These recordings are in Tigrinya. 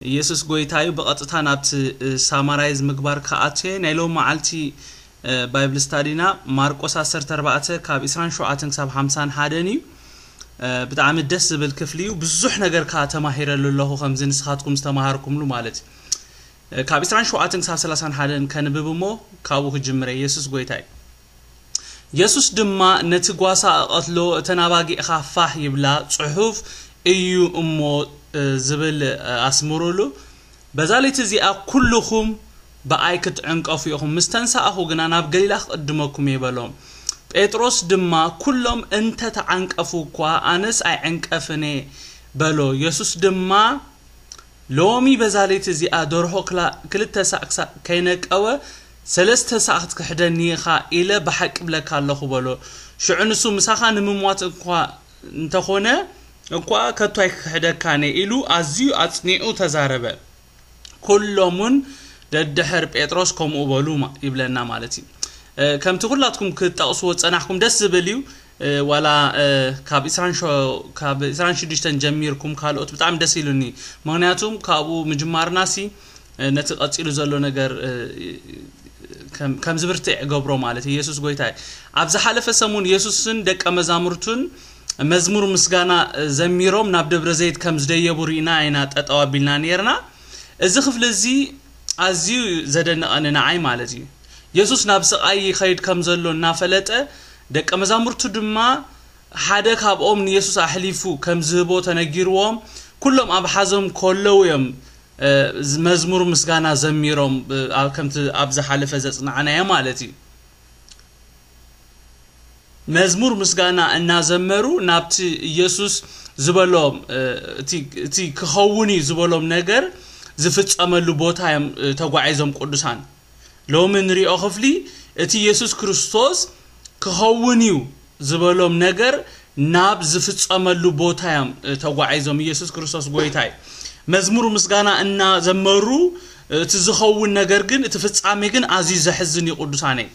ኢየሱስ ጎይታ እዩ። ብቐጥታ ናብቲ ሳማራይዝ ምግባር ክኣትየ ናይ ሎም መዓልቲ ባይብል ስታዲና ማርቆስ ዓሰርተ ኣርባዕተ ካብ ዕስራን ሸውዓተን ክሳብ ሓምሳን ሓደን እዩ። ብጣዕሚ ደስ ዝብል ክፍሊ እዩ። ብዙሕ ነገር ከዓ ተማሂረሉ ኣለኹ፣ ከምዚ ንስኻትኩም ዝተማሃርኩምሉ ማለት እዩ። ካብ ዕስራን ሸውዓተን ክሳብ ሰላሳን ሓደን ከንብብ እሞ ካብኡ ክጅምረ። ኢየሱስ ጎይታ እዩ። የሱስ ድማ ነቲ ጓሳ እቐትሎ፣ እተን ኣባጊዕኻ ፋሕ ይብላ፣ ጽሑፍ እዩ እሞ ዝብል ኣስምሩሉ። በዛ ለይቲ እዚኣ ኩልኹም ብኣይ ክትዕንቀፉ ኢኹም፣ ምስ ተንሳእኹ ግና ናብ ገሊላ ክቕድመኩም እየ በሎም። ጴጥሮስ ድማ፣ ኩሎም እንተ ተዓንቀፉ እኳ ኣነስ ኣይዕንቀፍን እየ በሎ። የሱስ ድማ፣ ሎሚ በዛ ለይቲ እዚኣ ደርሆ ክላ- ክልተ ሳዕ ክሳዕ ከይነቀወ ሰለስተ ሳዕ ክትክሕደኒ ኢኻ ኢለ ብሓቂ እብለካ ኣለኹ በሎ። ሽዑ ንሱ፣ ምሳኻ ንምሟት እኳ እንተኾነ እኳ ከቶ ኣይክክሕደካን እየ ኢሉ ኣዝዩ ኣጽኒዑ ተዛረበ። ኩሎም እውን ደድሕር ጴጥሮስ ከምኡ በሉ ማ- ይብለና ማለት እዩ። ከምቲ ኩላትኩም ክትጠቕስዎ ዝጸናሕኩም ደስ ዝብል እዩ። ዋላ ካብ ዕስራን ሸ- ካብ ዕስራን ሽዱሽተን ጀሚርኩም ካልኦት ብጣዕሚ ደስ ኢሉኒ። ምክንያቱም ካብኡ ምጅማርናሲ ነቲ ቀጺሉ ዘሎ ነገር ከም ዝብርትዕ ይገብሮ ማለት እዩ። ኢየሱስ ጎይታ እዩ። ኣብ ዝሓለፈ ሰሙን ኢየሱስን ደቀ መዛሙርቱን መዝሙር ምስጋና ዘሚሮም ናብ ደብረ ዘይት ከም ዝደየቡ ርኢና ኢና ጠጠው ኣቢልና ነርና። እዚ ክፍሊ እዚ ኣዝዩ ዘደንቐኒ ንዓይ ማለት እዩ። የሱስ ናብ ስቓይ ይኸይድ ከም ዘሎ እናፈለጠ፣ ደቀ መዛሙርቱ ድማ ሓደ ካብኦም ንየሱስ ኣሕሊፉ ከም ዝህቦ ተነጊርዎም፣ ኩሎም ኣብ ሓዘን ከለዉ እዮም መዝሙር ምስጋና ዘሚሮም፣ ከምቲ ኣብ ዝሓለፈ ዘጽናዕናዮ ማለት እዩ። መዝሙር ምስጋና እናዘመሩ ናብቲ ኢየሱስ ዝበሎም እቲ ክኸውን እዩ ዝበሎም ነገር ዝፍጸመሉ ቦታ እዮም ተጓዒዞም ቅዱሳን። ሎሚ ንሪኦ ክፍሊ እቲ ኢየሱስ ክርስቶስ ክኸውን እዩ ዝበሎም ነገር ናብ ዝፍጸመሉ ቦታ እዮም ተጓዒዞም። ኢየሱስ ክርስቶስ ጎይታ እዩ። መዝሙር ምስጋና እናዘመሩ እቲ ዝኸውን ነገር ግን እቲ ፍጻሜ ግን ኣዝዩ ዘሕዝን እዩ ቅዱሳነይ።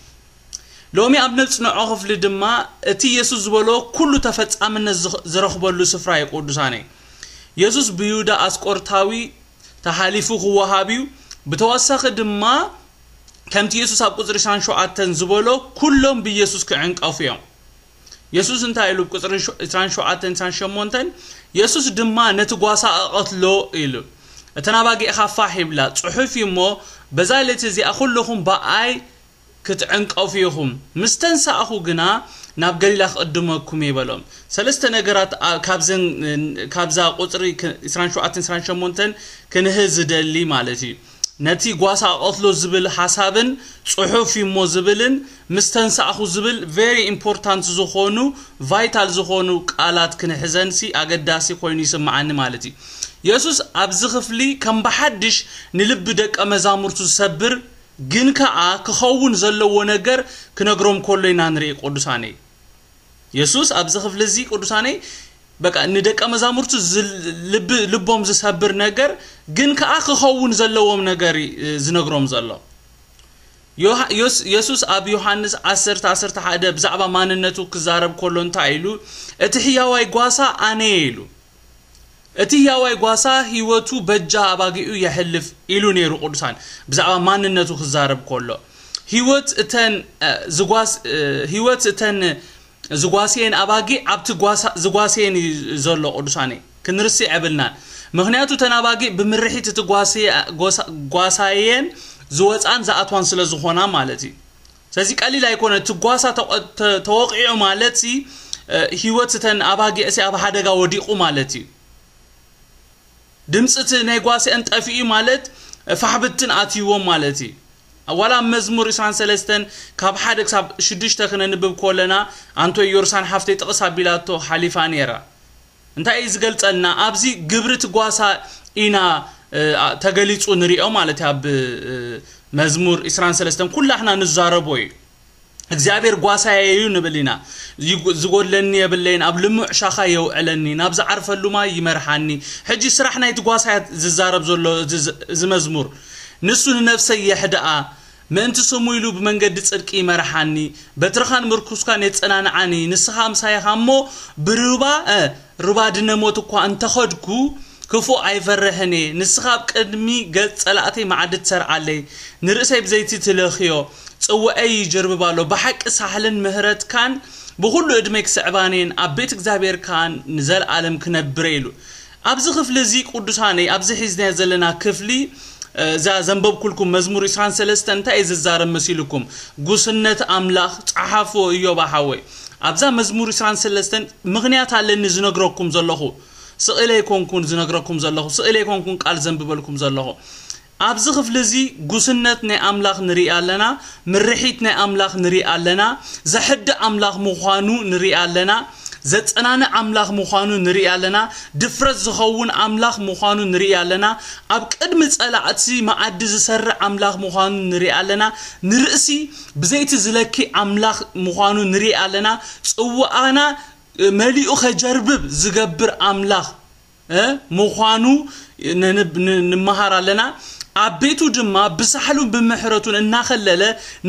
ሎሚ ኣብ ነጽንዖ ክፍሊ ድማ እቲ ኢየሱስ ዝበሎ ኩሉ ተፈጻምነት ዝረኽበሉ ስፍራ እዩ ቅዱሳነይ። ኢየሱስ ብይሁዳ ኣስቆርታዊ ተሓሊፉ ክወሃብ እዩ። ብተወሳኺ ድማ ከምቲ ኢየሱስ ኣብ ቁጽሪ ዕስራን ሸውዓተን ዝበሎ ኩሎም ብኢየሱስ ክዕንቀፉ እዮም። ኢየሱስ እንታይ ኢሉ? ቁጽሪ ዕስራን ሸውዓተን ዕስራን ሸሞንተን ኢየሱስ ድማ ነቲ ጓሳ እቐትሎ ኢሉ። እተን ኣባጊዕኻ ፋሕ ይብላ፣ ጽሑፍ እዩ እሞ በዛ ለይቲ እዚኣ ኩልኹም ብኣይ ክትዕንቀፉ ኢኹም፣ ምስ ተንሳእኹ ግና ናብ ገሊላ ክቕድመኩም እየ በሎም። ሰለስተ ነገራት ካብዘን ካብዛ ቁጽሪ ዕስራን ሸውዓተን ዕስራን ሸሞንተን ክንህ ዝደሊ ማለት እዩ። ነቲ ጓሳ ቀትሎ ዝብል ሓሳብን ጽሑፍ እሞ ዝብልን ምስ ተንሳእኹ ዝብል very important ዝኾኑ vital ዝኾኑ ቃላት ክንሕዘንሲ ኣገዳሲ ኮይኑ ይስምዓኒ ማለት እዩ። የሱስ ኣብዚ ክፍሊ ከም ብሓድሽ ንልቢ ደቀ መዛሙርቱ ዝሰብር ግን ከኣ ክኸውን ዘለዎ ነገር ክነግሮም ከሎ ኢና ንርኢ ቅዱሳነይ። የሱስ ኣብዚ ክፍሊ እዚ ቅዱሳነይ በቃ ንደቀ መዛሙርቱ ልቦም ዝሰብር ነገር ግን ከኣ ክኸውን ዘለዎም ነገር ዝነግሮም ዘሎ። የሱስ ኣብ ዮሃንስ ዓሰርተ ዓሰርተ ሓደ ብዛዕባ ማንነቱ ክዛረብ ከሎ እንታይ ኢሉ? እቲ ህያዋይ ጓሳ ኣነ እየ ኢሉ። እቲ ህያዋይ ጓሳ ህይወቱ በጃ ኣባጊኡ የሕልፍ ኢሉ ነይሩ ቅዱሳን ብዛዕባ ማንነቱ ክዛረብ ከሎ። ህይወት እተን ዝጓስ ህይወት እተን ዝጓስየን ኣባጊዕ ኣብቲ ዝጓስየን እዩ ዘሎ ቅዱሳነይ። ክንርስዕ የብልናን። ምክንያቱ እተን ኣባጊዕ ብምርሒት እቲ ጓሳየን ዝወፃን ዝኣትዋን ስለ ዝኾና ማለት እዩ። ስለዚ ቀሊል ኣይኮነ። እቲ ጓሳ ተወቂዑ ማለት ህይወት እተን ኣባጊዕሲ ኣብ ሓደጋ ወዲቑ ማለት እዩ። ድምፂ እቲ ናይ ጓስአን ጠፊኡ ማለት ፋሕብትን ኣትይዎም ማለት እዩ። ዋላ ኣብ መዝሙር ዕስራን ሰለስተን ካብ ሓደ ክሳብ ሽዱሽተ ክነንብብ ከለና ኣንቶ ኢዮርሳን ሓፍተይ ጥቕስ ኣቢላቶ ሓሊፋ ነይራ። እንታይ እዩ ዝገልጸልና? ኣብዚ ግብሪ እቲ ጓሳ ኢና ተገሊጹ ንሪኦ ማለት እዩ። ኣብ መዝሙር ዕስራን ሰለስተን ኩላሕና ንዛረቦ እዩ። እግዚኣብሔር ጓሳየ እዩ ንብል ኢና። ዝጎድለኒ የብለይን፣ ኣብ ልሙዕ ሻኻ የውዕለኒ፣ ናብ ዝዓርፈሉ ማይ ይመርሓኒ። ሕጂ ስራሕ ናይቲ ጓሳ ዝዛረብ ዘሎ እዚ መዝሙር። ንሱ ንነፍሰይ የሕድኣ፣ ምእንቲ ስሙ ኢሉ ብመንገዲ ጽድቂ ይመርሓኒ፣ በትርኻን ምርኩስካን የጸናንዓኒ። ንስኻ ምሳይ ኢኻ እሞ ብርባ ርባ ድነ ሞት እኳ እንተኸድኩ ክፉእ ኣይፈርሕን እየ። ንስኻ ኣብ ቅድሚ ገጽ ጸላእተይ መዓዲ ትሰርዓለይ፣ ንርእሰይ ብዘይቲ ትለኽዮ፣ ጽዋኤይ ይጅርብብ ኣሎ። ብሓቂ ሳሕልን ምህረትካን ብኹሉ ዕድመይ ክስዕባን እየን፣ ኣብ ቤት እግዚኣብሔር ከኣ ንዘለኣለም ክነብር እየ ኢሉ። ኣብዚ ክፍሊ እዚ ቅዱሳነይ፣ ኣብዚ ሒዝናዮ ዘለና ክፍሊ፣ እዛ ዘንበብኩልኩም መዝሙር ዕስራን ሰለስተን እንታይ እዩ ዝዛረብ መሲልኩም? ጉስነት ኣምላኽ ጸሓፎ እዮባ ሓወይ። ኣብዛ መዝሙር ዕስራን ሰለስተን ምኽንያት ኣለኒ ዝነግረኩም ዘለኹ። ስቕ ኢለ ኣይኮንኩን ዝነግረኩም ዘለኹ፣ ስቕ ኢለ ኣይኮንኩን ቃል ዘንብበልኩም ዘለኹ። ኣብዚ ክፍሊ እዚ ጉስነት ናይ ኣምላኽ ንርኢ ኣለና፣ ምርሒት ናይ ኣምላኽ ንርኢ ኣለና፣ ዘሕድእ ኣምላኽ ምዃኑ ንርኢ ኣለና፣ ዘጸናንዕ ኣምላኽ ምዃኑ ንርኢ ኣለና፣ ድፍረት ዝኸውን ኣምላኽ ምዃኑ ንርኢ ኣለና፣ ኣብ ቅድሚ ጸላእቲ መኣዲ ዝሰርዕ ኣምላኽ ምዃኑ ንርኢ ኣለና፣ ንርእሲ ብዘይቲ ዝለኪ ኣምላኽ ምዃኑ ንርኢ ኣለና፣ ጽዋኣና መሊኡ ከጀርብብ ዝገብር ኣምላኽ፣ እ፣ ምዃኑ ን-፣ ን-፣ ን-፣ ንምሃር ኣለና። ኣብ ቤቱ ድማ ብሳሕሉን ብምሕረቱን እናኸለለ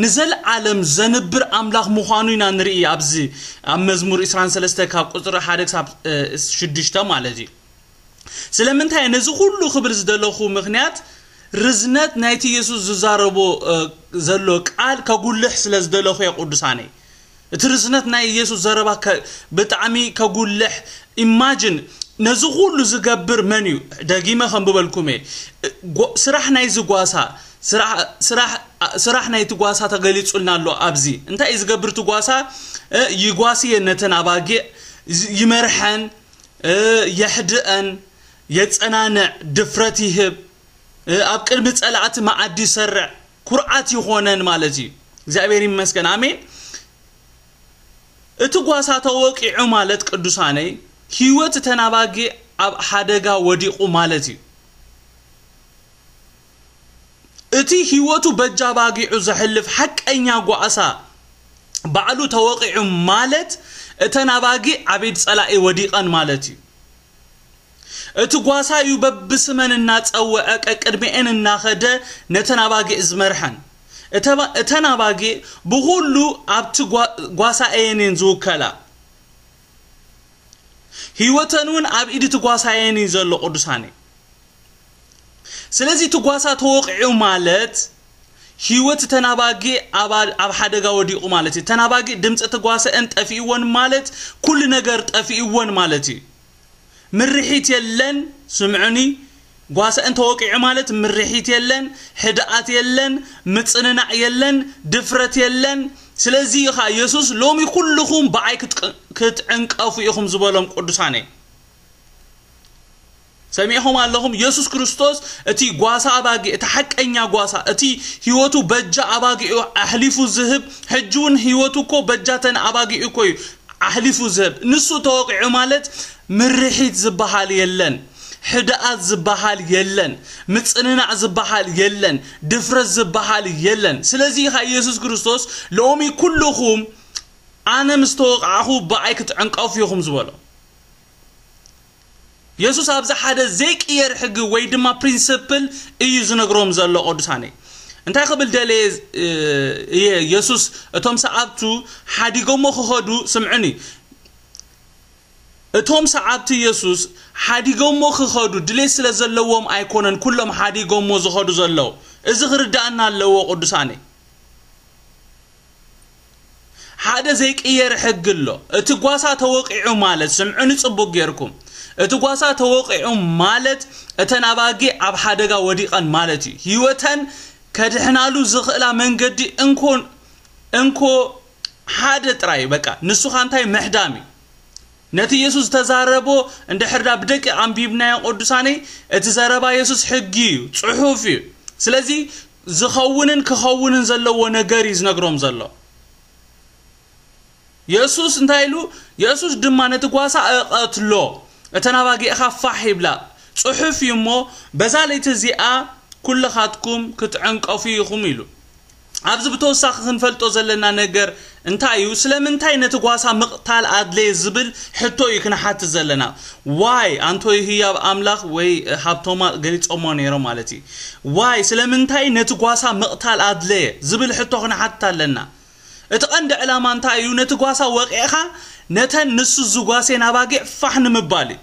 ንዘለዓለም ዘንብር ኣምላኽ ምዃኑ ኢና ንርኢ። ኣብዚ ኣብ መዝሙር ዕስራን ሰለስተ ካብ ቁጽሪ ሓደ ክሳብ፣ እ፣ ሽዱሽተ ማለት እዩ። ስለምንታይ ነዚ ኩሉ ክብል ዝደለኹ ምኽንያት ርዝነት ናይቲ የሱስ ዝዛረቦ፣ እ፣ ዘሎ ቃል ከጉልሕ ስለ ዝደለኹ እየ ቅዱሳነይ። እቲ ርዝነት ናይ ኢየሱስ ዘረባ ከ-፣ ብጣዕሚ ከጉልሕ። ኢማጅን ነዚ ኩሉ ዝገብር መን እዩ? ደጊመ ከንብበልኩም እየ። ጎ-፣ ስራሕ ናይዚ ጓሳ፣ ስራሕ፣ ስራሕ፣ ስራሕ ናይቲ ጓሳ ተገሊጹልና ኣሎ ኣብዚ። እንታይ እዩ ዝገብር እቲ ጓሳ? እ፣ ይጓስየን ነተን ኣባጊዕ፣ ዝ-፣ ይመርሐን፣ እ፣ የሕድአን፣ የጸናንዕ፣ ድፍረት ይህብ፣ እ፣ ኣብ ቅድሚ ጸላእቲ መዓዲ ይሰርዕ፣ ኩርዓት ይኾነን ማለት እዩ። እግዚኣብሔር ይመስገን። ኣሜን። እቲ ጓሳ ተወቂዑ ማለት ቅዱሳነይ፣ ህይወት እተን ኣባጊዕ ኣብ ሓደጋ ወዲቑ ማለት እዩ። እቲ ህይወቱ በጃ ኣባጊዑ ዘሕልፍ ሓቀኛ ጓሳ ባዕሉ ተወቂዑ ማለት፣ እተን ኣባጊዕ ኣብ ኢድ ጸላኢ ወዲቐን ማለት እዩ። እቲ ጓሳ እዩ በብስመን እናጸወዐ ቀቅድሚኤን እናኸደ ነተን ኣባጊዕ ዝመርሐን። እተባ-፣ እተን ኣባጊዕ ብኹሉ ኣብቲ ጓ-፣ ጓሳ እየን እየን ዝውከላ። ህይወተን እውን ኣብ ኢድ እቲ ጓሳ እየን እዩ ዘሎ ቅዱሳነይ። ስለዚ እቲ ጓሳ ተወቂዑ ማለት ህይወት እተን ኣባጊዕ ኣብ፣ ኣብ ሓደጋ ወዲቑ ማለት እዩ። እተን ኣባጊዕ ድምፂ እቲ ጓሳኤን ጠፊእወን ማለት ኩሉ ነገር ጠፊእወን ማለት እዩ። ምርሒት የለን። ስምዑኒ፣ ጓሳኤን ተወቂዑ ማለት ምርሒት የለን፣ ሕድኣት የለን፣ ምጽንናዕ የለን፣ ድፍረት የለን። ስለዚ ኢኻ የሱስ ሎሚ ኩልኹም ብኣይ ክትቅ-፣ ክትዕንቀፉ ኢኹም ዝበሎም ቅዱሳነይ። ሰሚዕኹም ኣለኹም። የሱስ ክርስቶስ እቲ ጓሳ ኣባጊዕ፣ እቲ ሓቀኛ ጓሳ፣ እቲ ህይወቱ በጃ ኣባጊዑ ኣሕሊፉ ዝህብ፣ ሕጂ እውን ህይወቱ እኮ በጃተን ኣባጊዑ እኮ እዩ ኣሕሊፉ ዝህብ። ንሱ ተወቂዑ ማለት ምርሒት ዝበሃል የለን፣ ሕድኣት ዝበሃል የለን፣ ምጽንናዕ ዝበሃል የለን፣ ድፍረት ዝበሃል የለን። ስለዚ ኢኻ ኢየሱስ ክርስቶስ ሎሚ ኩልኹም ኣነ ምስ ተወቃዕኹ ብኣይ ክትዕንቀፉ ኢኹም ዝበሎ። የሱስ ኣብዚ ሓደ ዘይቅየር ሕጊ ወይ ድማ ፕሪንስፕል እዩ ዝነግሮም ዘሎ ቅዱሳነይ። እንታይ ክብል ደለየ፣ እ፣ እየ? የሱስ እቶም ሰዓብቱ ሓዲጎሞ ክኸዱ፣ ስምዑኒ፣ እቶም ሰዓብቲ የሱስ ሓዲጎሞ ክኸዱ ድሌት ስለ ዘለዎም ኣይኮነን ኩሎም ሓዲጎሞ ዝኸዱ ዘለዉ። እዚ ክርዳእና ኣለዎ ቅዱሳነይ። ሓደ ዘይቅየር ሕጊ ኣሎ። እቲ ጓሳ ተወቂዑ ማለት፣ ስምዑኒ ጽቡቅ ጌርኩም፣ እቲ ጓሳ ተወቂዑ ማለት እተን ኣባጊዕ ኣብ ሓደጋ ወዲቐን ማለት እዩ። ህይወተን ከድሕናሉ ዝኽእላ መንገዲ እንኮ፣ እንኮ ሓደ ጥራይ እዩ። በቃ ንሱ ኸኣ እንታይ? ምሕዳም እዩ። ነቲ የሱስ ዝተዛረቦ እንድሕር ዳ ብደቂቕ ኣንቢብናዮ ቅዱሳነይ፣ እቲ ዘረባ የሱስ ሕጊ እዩ፣ ጽሑፍ እዩ። ስለዚ ዝኸውንን ክኸውንን ዘለዎ ነገር እዩ ዝነግሮም ዘሎ። የሱስ እንታይ ኢሉ? የሱስ ድማ ነቲ ጓሳ እቐትሎ፣ እተን ኣባጊዕኻ ፋሕ ይብላ፣ ጽሑፍ እዩ እሞ በዛ ለይቲ እዚኣ ኩልኻትኩም ክትዕንቀፉ ኢኹም ኢሉ። ኣብዚ ብተወሳኺ ክንፈልጦ ዘለና ነገር እንታይ እዩ? ስለምንታይ ነቲ ጓሳ ምቕታል ኣድለየ ዝብል ሕቶ እዩ ክንሓትት ዘለና። ዋይ? ኣንቶይ ህያብ ኣምላኽ ወይ ሃብቶማ ገሊጾሞ ነይሮም ማለት እዩ። ዋይ? ስለምንታይ ነቲ ጓሳ ምቕታል ኣድለየ ዝብል ሕቶ ክንሓትት ኣለና። እቲ ቀንዲ ዕላማ እንታይ እዩ? ነቲ ጓሳ ወቂዕኻ ነተን ንሱ ዝጓስየን ኣባጊዕ ፋሕ ንምባል እዩ።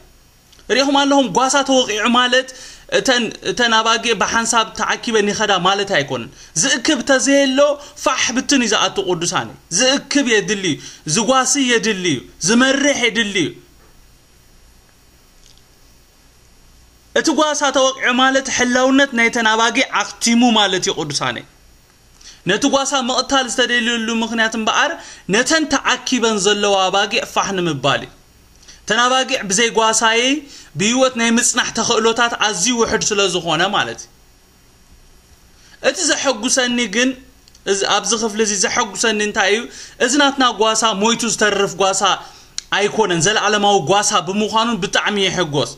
ርኢኹም ኣለኹም፣ ጓሳ ተወቒዑ ማለት እተን እተን ኣባጊዕ ብሓንሳብ ተዓኪበን ይኸዳ ማለት ኣይኮነን። ዝእክብ ተዘየሎ ፋሕ ብትን እዩ ዝኣቱ። ቅዱሳን፣ ዝእክብ የድሊ እዩ፣ ዝጓሲ የድሊ እዩ፣ ዝመርሕ የድሊ እዩ። እቲ ጓሳ ተወቒዑ ማለት ሕላውነት ናይተን ኣባጊዕ ኣኽቲሙ ማለት እዩ። ቅዱሳነይ፣ ነቲ ጓሳ ምቕታል ዝተደልየሉ ምኽንያት እምበኣር ነተን ተዓኪበን ዘለዋ ኣባጊዕ ፋሕ ንምባል እዩ። እተን ኣባጊዕ ብዘይ ጓሳየይ ብህይወት ናይ ምጽናሕ ተኽእሎታት ኣዝዩ ውሑድ ስለ ዝኾነ ማለት እዩ። እቲ ዘሐጉሰኒ ግን፣ እዚ ኣብዚ ክፍሊ እዚ ዘሐጉሰኒ እንታይ እዩ? እዚ ናትና ጓሳ ሞይቱ ዝተርፍ ጓሳ ኣይኮነን፣ ዘለዓለማዊ ጓሳ ብምዃኑ ብጣዕሚ ይሕጎስ።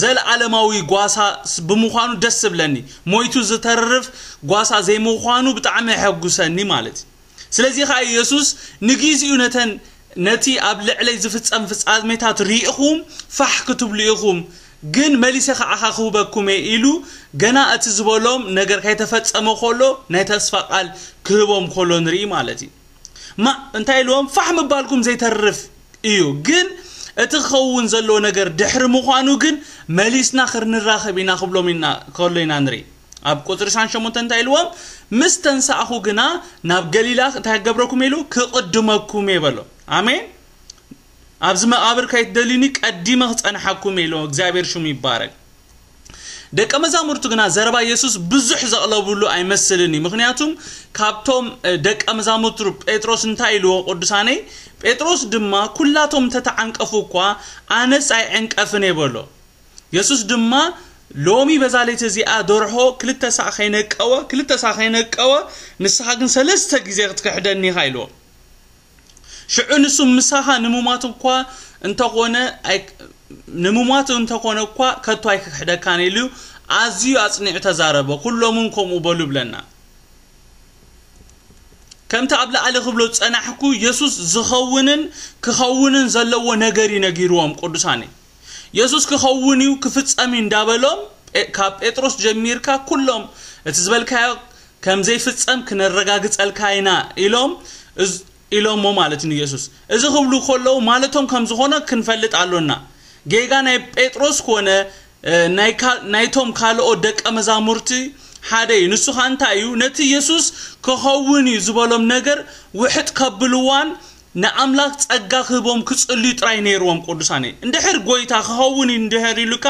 ዘለዓለማዊ ጓሳ ስ- ብምዃኑ ደስ ዝብለኒ፣ ሞይቱ ዝተርፍ ጓሳ ዘይምዃኑ ብጣዕሚ የሐጉሰኒ ማለት እዩ። ስለዚ ኸዓ ኢየሱስ ንጊዜኡ ነተን ነቲ ኣብ ልዕለይ ዝፍጸም ፍጻሜታት ርኢኹም ፋሕ ክትብሉ ኢኹም፣ ግን መሊሰ ኸዓ ክህበኩም እየ ኢሉ ገና እቲ ዝበሎም ነገር ከይተፈጸመ ከሎ ናይ ተስፋ ቃል ክህቦም ከሎ ንርኢ ማለት እዩ። ማ እንታይ ኢልዎም? ፋሕ ምባልኩም ዘይተርፍ እዩ፣ ግን እቲ ክኸውን ዘለዎ ነገር ድሕሪ ምዃኑ ግን መሊስና ክንራኸብ ኢና ክብሎም ኢና ከሎ ኢና ንርኢ። ኣብ ቁፅሪ ዕስራን ሸሞንተን እንታይ ኢልዎም? ምስ ተንሳእኹ ግና ናብ ገሊላ እንታይ ክገብረኩም ኢሉ? ክቕድመኩም እየ በሎ። ኣሜን። ኣብዚ መቓብር ከይትደልዩኒ ቀዲመ ክፀንሓኩም እየ ኢልዎም። እግዚኣብሔር ሽሙ ይባረክ። ደቀ መዛሙርቱ ግና ዘረባ ኢየሱስ ብዙሕ ዘቕለብሉ ኣይመስልን እዩ። ምክንያቱም ካብቶም እ፣ ደቀ መዛሙርቱ ጴጥሮስ እንታይ ኢልዎ? ቅዱሳነይ፣ ጴጥሮስ ድማ ኩላቶም እንተተዓንቀፉ እኳ ኣነስ ኣይዕንቀፍን እየ በሎ። የሱስ ድማ ሎሚ በዛ ለይቲ እዚኣ ደርሆ ክልተ ሳዕ ከይነቀወ፣ ክልተ ሳዕ ከይነቀወ ንስኻ ግን ሰለስተ ግዜ ክትክሕደኒ ኢኻ ኢልዎ። ሽዑ ንሱ ምሳኻ ንሙማት እኳ እንተኾነ ኣይ- ንሙማት እንተኾነ እኳ ከቶ ኣይክክሕደካን ኢሉ ኣዝዩ ኣጽኒዑ ተዛረበ። ኩሎምን ከምኡ በሉ ብለና። ከምቲ ኣብ ላዕሊ ክብሎ ዝጸናሕኩ፣ የሱስ ዝኸውንን ክኸውንን ዘለዎ ነገር እዩ ነጊርዎም። ቅዱሳነይ፣ የሱስ ክኸውን እዩ ክፍጸም እዩ እንዳበሎም ጴ- ካብ ጴጥሮስ ጀሚርካ ኩሎም እቲ ዝበልካዮ ከም ዘይፍጸም ክነረጋግጸልካ ኢና ኢሎም እዝ- ኢሎሞ ማለት ንየሱስ። እዚ ክብሉ ከለዉ ማለቶም ከም ዝኾነ ክንፈልጥ ኣሎና። ጌጋ ናይ ጴጥሮስ ኮነ እ፣ ናይ ካል- ናይቶም ካልኦት ደቀ መዛሙርቲ ሓደ እዩ። ንሱ ኸኣ እንታይ እዩ? ነቲ የሱስ ክኸውን እዩ ዝበሎም ነገር ውሕጥ ከብልዋን ንኣምላኽ ጸጋ ክህቦም ክጽልዩ ጥራይ ነይርዎም። ቅዱሳነይ፣ እንድሕር ጎይታ ክኸውን እዩ እንድሕር ኢሉካ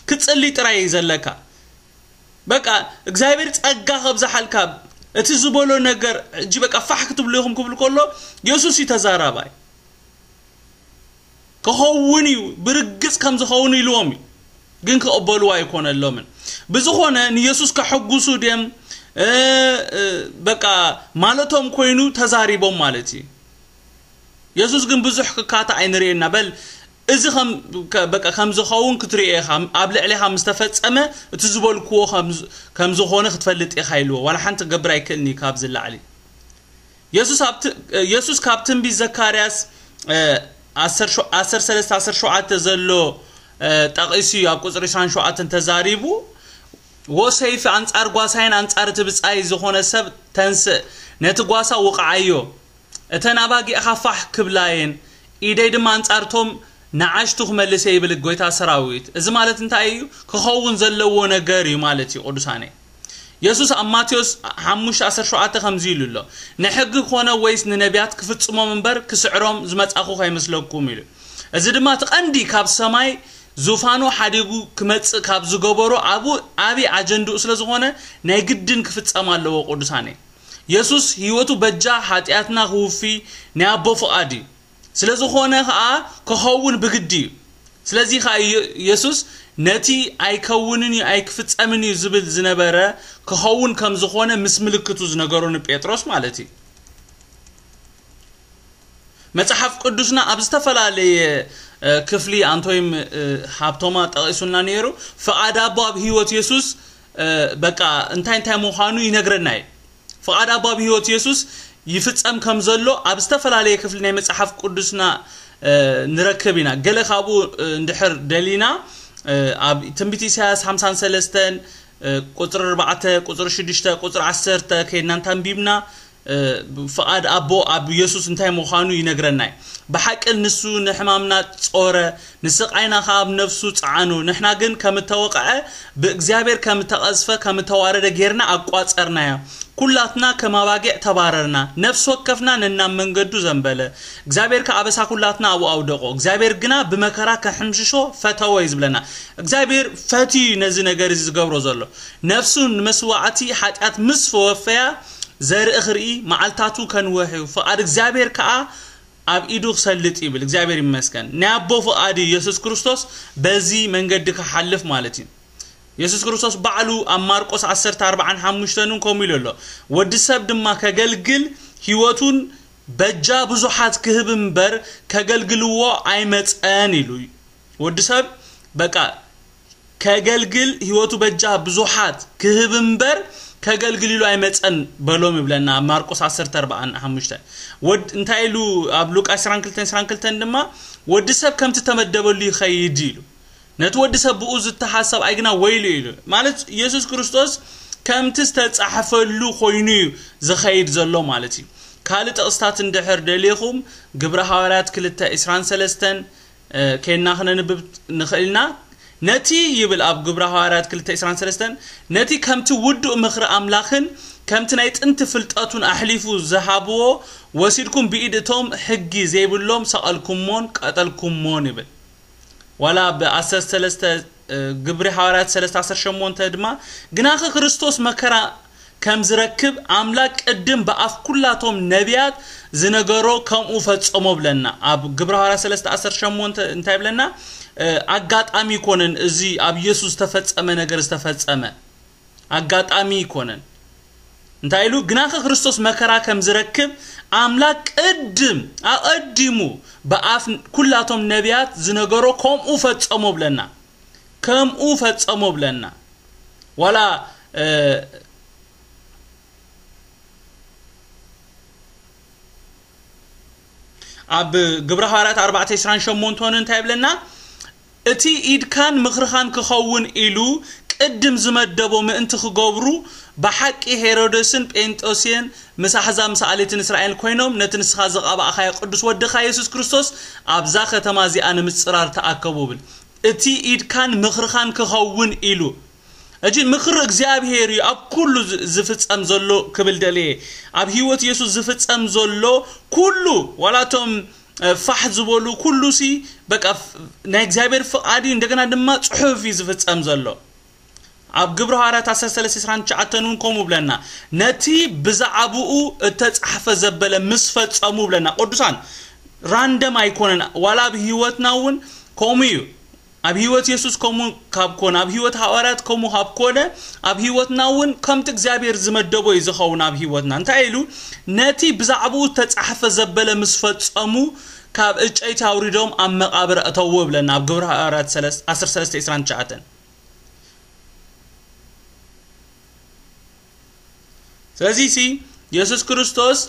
ክጽልይ ጥራይ እዩ ዘለካ። በቃ እግዚኣብሔር ጸጋ ከብዝሓልካ፣ እቲ ዝበሎ ነገር ሕጂ በቃ ፋሕ ክትብሉ ኢኹም ክብል ከሎ የሱስ እዩ ተዛራባይ። ክኸውን እዩ፣ ብርግጽ ከም ዝኸውን ኢልዎም እዩ። ግን ክቕበልዎ ኣይኮነሎምን። ብዝኾነ ንየሱስ ከሐጉሱ ድዮም እ፣ እ፣ በቃ ማለቶም ኮይኑ ተዛሪቦም ማለት እዩ። የሱስ ግን ብዙሕ ክካታ ኣይንርእየና። በል እዚ ከም ከ- በቃ ከም ዝኸውን ክትርእዮ ኢኻ። ኣብ ልዕሌኻ ምስ ተፈጸመ እቲ ዝበልክዎ ከም ዝ- ከም ዝኾነ ክትፈልጥ ኢኻ ኢልዎ። ዋላ ሓንቲ ክገብር ኣይክእልን እዩ ካብዚ ላዕሊ። የሱስ ኣብ ት- የሱስ ካብ ትንቢት ዘካርያስ እ፣ ዓሰርተ ሸ- ዓሰርተ ሰለስተ ዓሰርተ ሸውዓተ ዘሎ እ፣ ጠቒሱ እዩ። ኣብ ቁጽሪ ዕስራን ሸውዓተን ተዛሪቡ፣ "ወ ሰይፊ ኣንጻር ጓሳይን ኣንጻር እቲ ብጻይ ዝኾነ ሰብ ተንስእ፣ ነቲ ጓሳ ውቕዓዮ፣ እተን ኣባጊዕኻ ፋሕ ክብላየን፣ ኢደይ ድማ ኣንጻርቶም ንዓሽቱ ክመልስ እየ" ይብል ጎይታ ሰራዊት። እዚ ማለት እንታይ እዩ? ክኸውን ዘለዎ ነገር እዩ ማለት እዩ። ቅዱሳነይ፣ የሱስ ኣብ ማቴዎስ ሓሙሽተ ዓሰርተ ሸውዓተ ከምዚ ኢሉ ኣሎ፣ "ንሕጊ ኮነ ወይስ ንነቢያት ክፍጽሞም እምበር ክስዕሮም ዝመጻኹ ከይመስለኩም" ኢሉ። እዚ ድማ እቲ ቀንዲ ካብ ሰማይ ዙፋኑ ሓዲጉ ክመጽእ ካብ ዝገበሮ ኣብኡ ዓቢ ኣጀንድኡ ስለ ዝኾነ ናይ ግድን ክፍጸም ኣለዎ። ቅዱሳነይ፣ የሱስ ህይወቱ በጃ ሓጢኣትና ክውፊ ናይ ኣቦ ፍቓድ እዩ። ስለ ዝኾነ ኸኣ ክኸውን ብግዲ እዩ። ስለዚ ኸኣ የ- የሱስ ነቲ ኣይከውንን እዩ ኣይክፍጸምን እዩ ዝብል ዝነበረ ክኸውን ከም ዝኾነ ምስ ምልክቱ ዝነገሮ ንጴጥሮስ ማለት እዩ። መጽሓፍ ቅዱስና ኣብ ዝተፈላለየ እ፣ ክፍሊ ኣንቶይም እ፣ ሃብቶማ ጠቒሱልና ነይሩ። ፍቓድ ኣቦ ኣብ ህይወት የሱስ እ፣ በቃ እንታይ እንታይ ምዃኑ ይነግረና እዩ። ፍቓድ ኣቦ ኣብ ህይወት የሱስ ይፍጸም ከም ዘሎ ኣብ ዝተፈላለየ ክፍሊ ናይ መጽሓፍ ቅዱስና እ፣ ንረክብ ኢና። ገለ ካብኡ እ፣ እንድሕር ደሊና እ፣ ኣብ ትንቢት ኢሳያስ ሓምሳን ሰለስተን እ፣ ቁጽሪ ኣርባዕተ፣ ቁጽሪ ሽዱሽተ፣ ቁጽሪ ዓሰርተ ከይድና እንተ ኣንቢብና ፍቓድ ኣቦ ኣብ የሱስ እንታይ ምዃኑ ይነግረና እዩ። ብሓቂ ንሱ ንሕማምና ጾረ፣ ንስቓይና ኸኣ ኣብ ነፍሱ ጸዓኖ። ንሕና ግን ከም እተወቕዐ ብእግዚኣብሔር ከም እተቐዝፈ ከም እተዋረደ ጌርና ኣቋጸርናዮ። ኩላትና ከም ኣባጊዕ ተባረርና፣ ነፍሲ ወከፍና ነናብ መንገዱ ዘንበለ። እግዚኣብሔር ከኣ ኣበሳ ኩላትና ኣብኡ ኣውደቖ። እግዚኣብሔር ግና ብመከራ ከሕምሽሾ ፈተወ እዩ ዝብለና። እግዚኣብሔር ፈትዩ ነዚ ነገር እዚ ዝገብሮ ዘሎ። ነፍሱ ንመስዋዕቲ ሓጢኣት ምስ ወፈያ ዘርኢ ክርኢ መዓልታቱ ከንውሕ እዩ። ፍቓድ እግዚኣብሔር ከኣ ኣብ ኢዱ ክሰልጥ ይብል። እግዚኣብሔር ይመስገን። ናይ ኣቦ ፍቓድ እዩ የሱስ ክርስቶስ በዚ መንገዲ ክሓልፍ ማለት እዩ። የሱስ ክርስቶስ ባዕሉ ኣብ ማርቆስ ዓሰርተ ኣርባዓን ሓሙሽተን እውን ከምኡ ኢሉ ኣሎ። ወዲ ሰብ ድማ ከገልግል ህይወቱን በጃ ብዙሓት ክህብ እምበር ከገልግልዎ ኣይመጸን ኢሉ። ወዲ ሰብ በቃ ከገልግል ህይወቱ በጃ ብዙሓት ክህብ እምበር ከገልግል ኢሉ ኣይመጸን በሎም ይብለና ኣብ ማርቆስ ዓሰርተ ኣርባዓን ሓሙሽተን። ወድ-፣ እንታይ ኢሉ ኣብ ሉቃስ ዕስራን ክልተን ዕስራን ክልተን ድማ ወዲ ሰብ ከምቲ ተመደበሉ ይኸይድ ኢሉ። ነቲ ወዲ ሰብ ብኡ ዝተሓሰብ ኣይግና ወይሉ ኢሉ። ማለት የሱስ ክርስቶስ ከምቲ ዝተጻሕፈሉ ኮይኑ እዩ ዝኸይድ ዘሎ ማለት እዩ። ካልእ ጥቕስታት እንድሕር ደሊኹም ግብረ ሃዋርያት ክልተ ዕስራን ሰለስተን፣ እ፣ ኬንና ክነንብብ ንኽእል ኢና። ነቲ ይብል ኣብ ግብረ ሃዋርያት ክልተ ዕስራን ሰለስተን፣ ነቲ ከምቲ ውዱእ ምኽሪ ኣምላኽን ከምቲ ናይ ጥንቲ ፍልጠቱን ኣሕሊፉ ዝሃብዎ ወሲድኩም ብኢድ እቶም ሕጊ ዘይብሎም ሰቐልኩሞን ቀጠልኩሞን ይብል። ዋላ ብ ዓሰርተ ሰለስተ፣ እ፣ ግብሪ ሃዋርያት ሰለስተ ዓሰርተ ሸሞንተ ድማ፣ ግናኸ ክርስቶስ መከራ ከም ዝረክብ ኣምላክ ቅድም ብኣፍ ኩላቶም ነቢያት ዝነገሮ ከምኡ ፈጸሞ ብለና። ኣብ ግብሪ ሃዋርያት ሰለስተ ዓሰርተ ሸሞንተ እንታይ ብለና? እ፣ ኣጋጣሚ ይኮነን እዚ ኣብ ኢየሱስ ዝተፈጸመ ነገር ዝተፈጸመ። ኣጋጣሚ ይኮነን። እንታይ ኢሉ? ግናኸ ክርስቶስ መከራ ከም ዝረክብ ኣምላክ ቅድም ኣቐዲሙ ብኣፍ ኩላቶም ነቢያት ዝነገሮ ከምኡ ፈጸሞ ብለና። ከምኡ ፈጸሞ ብለና። ዋላ፣ እ፣ ኣብ ግብረ ሃዋርያት ኣርባዕተ ዕስራን ሸሞንተን እንታይ ይብለና? እቲ ኢድካን ምኽርኻን ክኸውን ኢሉ ቅድም ዝመደቦ ምእንቲ ክገብሩ፣ ብሓቂ ሄሮድስን ጴንጦስዮስን ምስ ኣሕዛብ ምስ ኣሌትን እስራኤል ኮይኖም ነቲ ንስኻ ዝቐባእካዮ ቅዱስ ወድኻ የሱስ ክርስቶስ ኣብዛ ከተማ እዚኣ ንምጽራር ተኣከቡ ብል። እቲ ኢድካን ምኽርኻን ክኸውን ኢሉ። እጂ ምኽሪ እግዚኣብሔር እዩ ኣብ ኩሉ ዝ-፣ ዝፍጸም ዘሎ ክብል ደልየ። ኣብ ህይወት የሱስ ዝፍጸም ዘሎ ኩሉ፣ ዋላ እቶም፣ እ፣ ፋሕ ዝበሉ ኩሉ ሲ በቃ ፍ-፣ ናይ እግዚኣብሔር ፍቓድ እዩ። እንደገና ድማ ጽሑፍ እዩ ዝፍጸም ዘሎ። ኣብ ግብረ ሃዋርያት ዓሰርተ ሰለስተ ዕስራን ትሽዓተን እውን ከምኡ ብለና። ነቲ ብዛዕባኡ እተጻሕፈ ዘበለ ምስ ፈጸሙ ብለና። ቅዱሳን ራንደም ኣይኮነን። ዋላ ኣብ ህይወትና እውን ከምኡ እዩ። ኣብ ህይወት የሱስ ከምኡ ካብ ኮነ፣ ኣብ ህይወት ሃዋርያት ከምኡ ካብ ኮነ፣ ኣብ ህይወትና እውን ከምቲ እግዚኣብሔር ዝመደቦ እዩ ዝኸውን ኣብ ህይወትና። እንታይ ኢሉ? ነቲ ብዛዕባኡ እተጻሕፈ ዘበለ ምስ ፈጸሙ፣ ካብ ዕጨይቲ ኣውሪዶም ኣብ መቓብር ኣእተውዎ ብለና ኣብ ግብረ ሃዋርያት ሰለስተ፣ ዓሰርተ ሰለስተ ዕስራን ትሽዓተን። ስለዚ ሲ የሱስ ክርስቶስ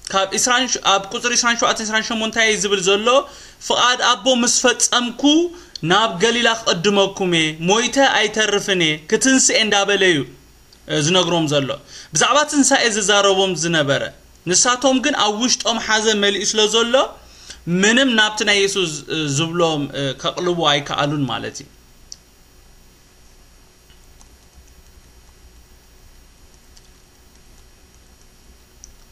ካብ ዕስራን ሽ-፣ ኣብ ቁጽሪ ዕስራን ሸውዓተን ዕስራን ሸሞንተን እንታይ እዩ ዝብል ዘሎ? ፍቓድ ኣቦ ምስ ፈጸምኩ ናብ ገሊላ ክቕድመኩም እየ፣ ሞይተ ኣይተርፍን እየ፣ ክትንስኤ እንዳበለ እዩ፣ እ፣ ዝነግሮም ዘሎ። ብዛዕባ ትንሳኤ ዝዛረቦም ዝነበረ። ንሳቶም ግን ኣብ ውሽጦም ሓዘን መሊኡ ስለ ዘሎ፣ ምንም ናብቲ ናይ የሱስ፣ እ፣ ዝብሎም፣ እ፣ ከቕልቡ ኣይከኣሉን ማለት እዩ።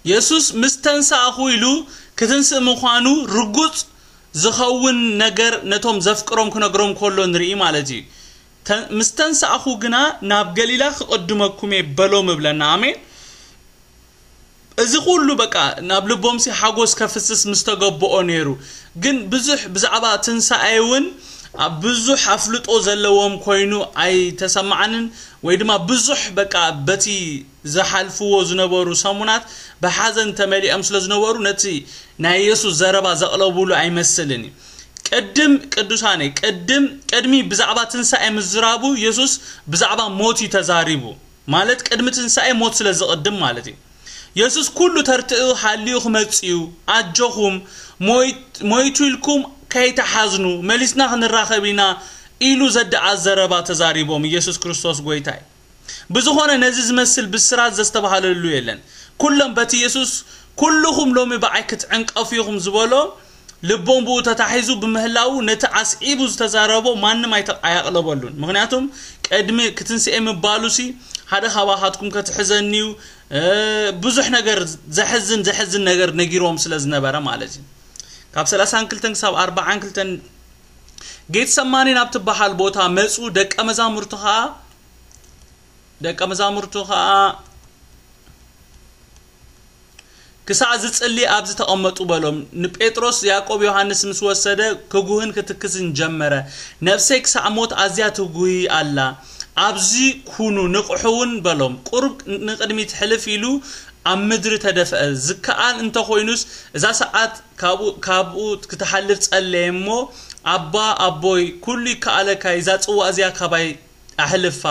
የሱስ ምስ ተንሳእኹ ኢሉ ክትንስእ ምዃኑ ርጉጽ ዝኸውን ነገር ነቶም ዘፍቅሮም ክነግሮም ከሎ ንርኢ ማለት እዩ። ተ-፣ ምስ ተንሳእኹ ግና ናብ ገሊላ ክቕድመኩም እየ በሎም እብለና። ኣሜን። እዚ ኩሉ በቃ ናብ ልቦምሲ ሓጎስ ከፍስስ ምስ ተገብኦ ነይሩ። ግን ብዙሕ ብዛዕባ ትንሳኤ እውን ኣብ ብዙሕ ኣፍልጦ ዘለዎም ኮይኑ ኣይተሰማዓንን፣ ወይ ድማ ብዙሕ በቃ በቲ ዝሓልፍዎ ዝነበሩ ሰሙናት ብሓዘን ተመሊኦም ስለ ዝነበሩ ነቲ ናይ የሱስ ዘረባ ዘቕለቡሉ ኣይመስልን እዩ። ቅድም ቅዱሳነይ፣ ቅድም፣ ቅድሚ ብዛዕባ ትንሳኤ ምዝራቡ የሱስ ብዛዕባ ሞት እዩ ተዛሪቡ። ማለት ቅድሚ ትንሳኤ ሞት ስለ ዝቕድም ማለት እዩ። የሱስ ኩሉ ተርትኡ ሓልዩ ክመጽእ እዩ። ኣጆኹም፣ ሞይት-፣ ሞይቱ ኢልኩም ከይተሓዝኑ፣ መሊስና ክንራኸብ ኢና ኢሉ ዘደኣ ዘረባ ተዛሪቦም። ኢየሱስ ክርስቶስ ጎይታ እዩ። ብዝኾነ ነዚ ዝመስል ብስራት ዘስተባህለሉ የለን። ኩሎም በቲ የሱስ፣ "ኩልኹም ሎሚ ብዓይ ክትዕንቀፉ ኢኹም" ዝበሎ፣ ልቦም ብኡ ተታሒዙ ብምህላዉ፣ ነቲ ኣስዒቡ ዝተዛረቦ ማንም ኣይተ-፣ ኣያቕለበሉን። ምኽንያቱም ቅድሚ ክትንስኤ ምባሉሲ፣ "ሓደ ካባኻትኩም ከትሕዘኒ እዩ"፣ እ፣ ብዙሕ ነገር፣ ዘሕዝን፣ ዘሕዝን ነገር ነጊርዎም ስለ ዝነበረ ማለት እዩ። ካብ ሰላሳን ክልተን ክሳብ ኣርባዓን ክልተን፣ ጌትሰማኒ ናብ ትበሃል ቦታ መጹ፣ ደቀ መዛሙርቱ ኸኣ፣ ደቀ መዛሙርቱ ኸኣ ክሳዕ ዝጽሊ ኣብዚ ተቐመጡ በሎም። ንጴጥሮስ፣ ያዕቆብ፣ ዮሃንስ ምስ ወሰደ ክጉህን ክትክዝን ጀመረ። "ነፍሰይ ክሳዕ ሞት ኣዝያ ትጉሂ ኣላ። ኣብዚ ኩኑ፣ ንቕሑ እውን" በሎም። ቁሩብ ንቕድሚት ሕልፍ ኢሉ ኣብ ምድሪ ተደፍአ። ዝከኣል እንተኾይኑስ እዛ ሰዓት ካብኡ፣ ካብኡ ክትሓልፍ ጸለየ እሞ፣ "ኣባ፣ ኣቦይ፣ ኩሉ ይከኣለካ እዩ፣ እዛ ጽዋእ እዚኣ ካባይ ኣሕልፋ፣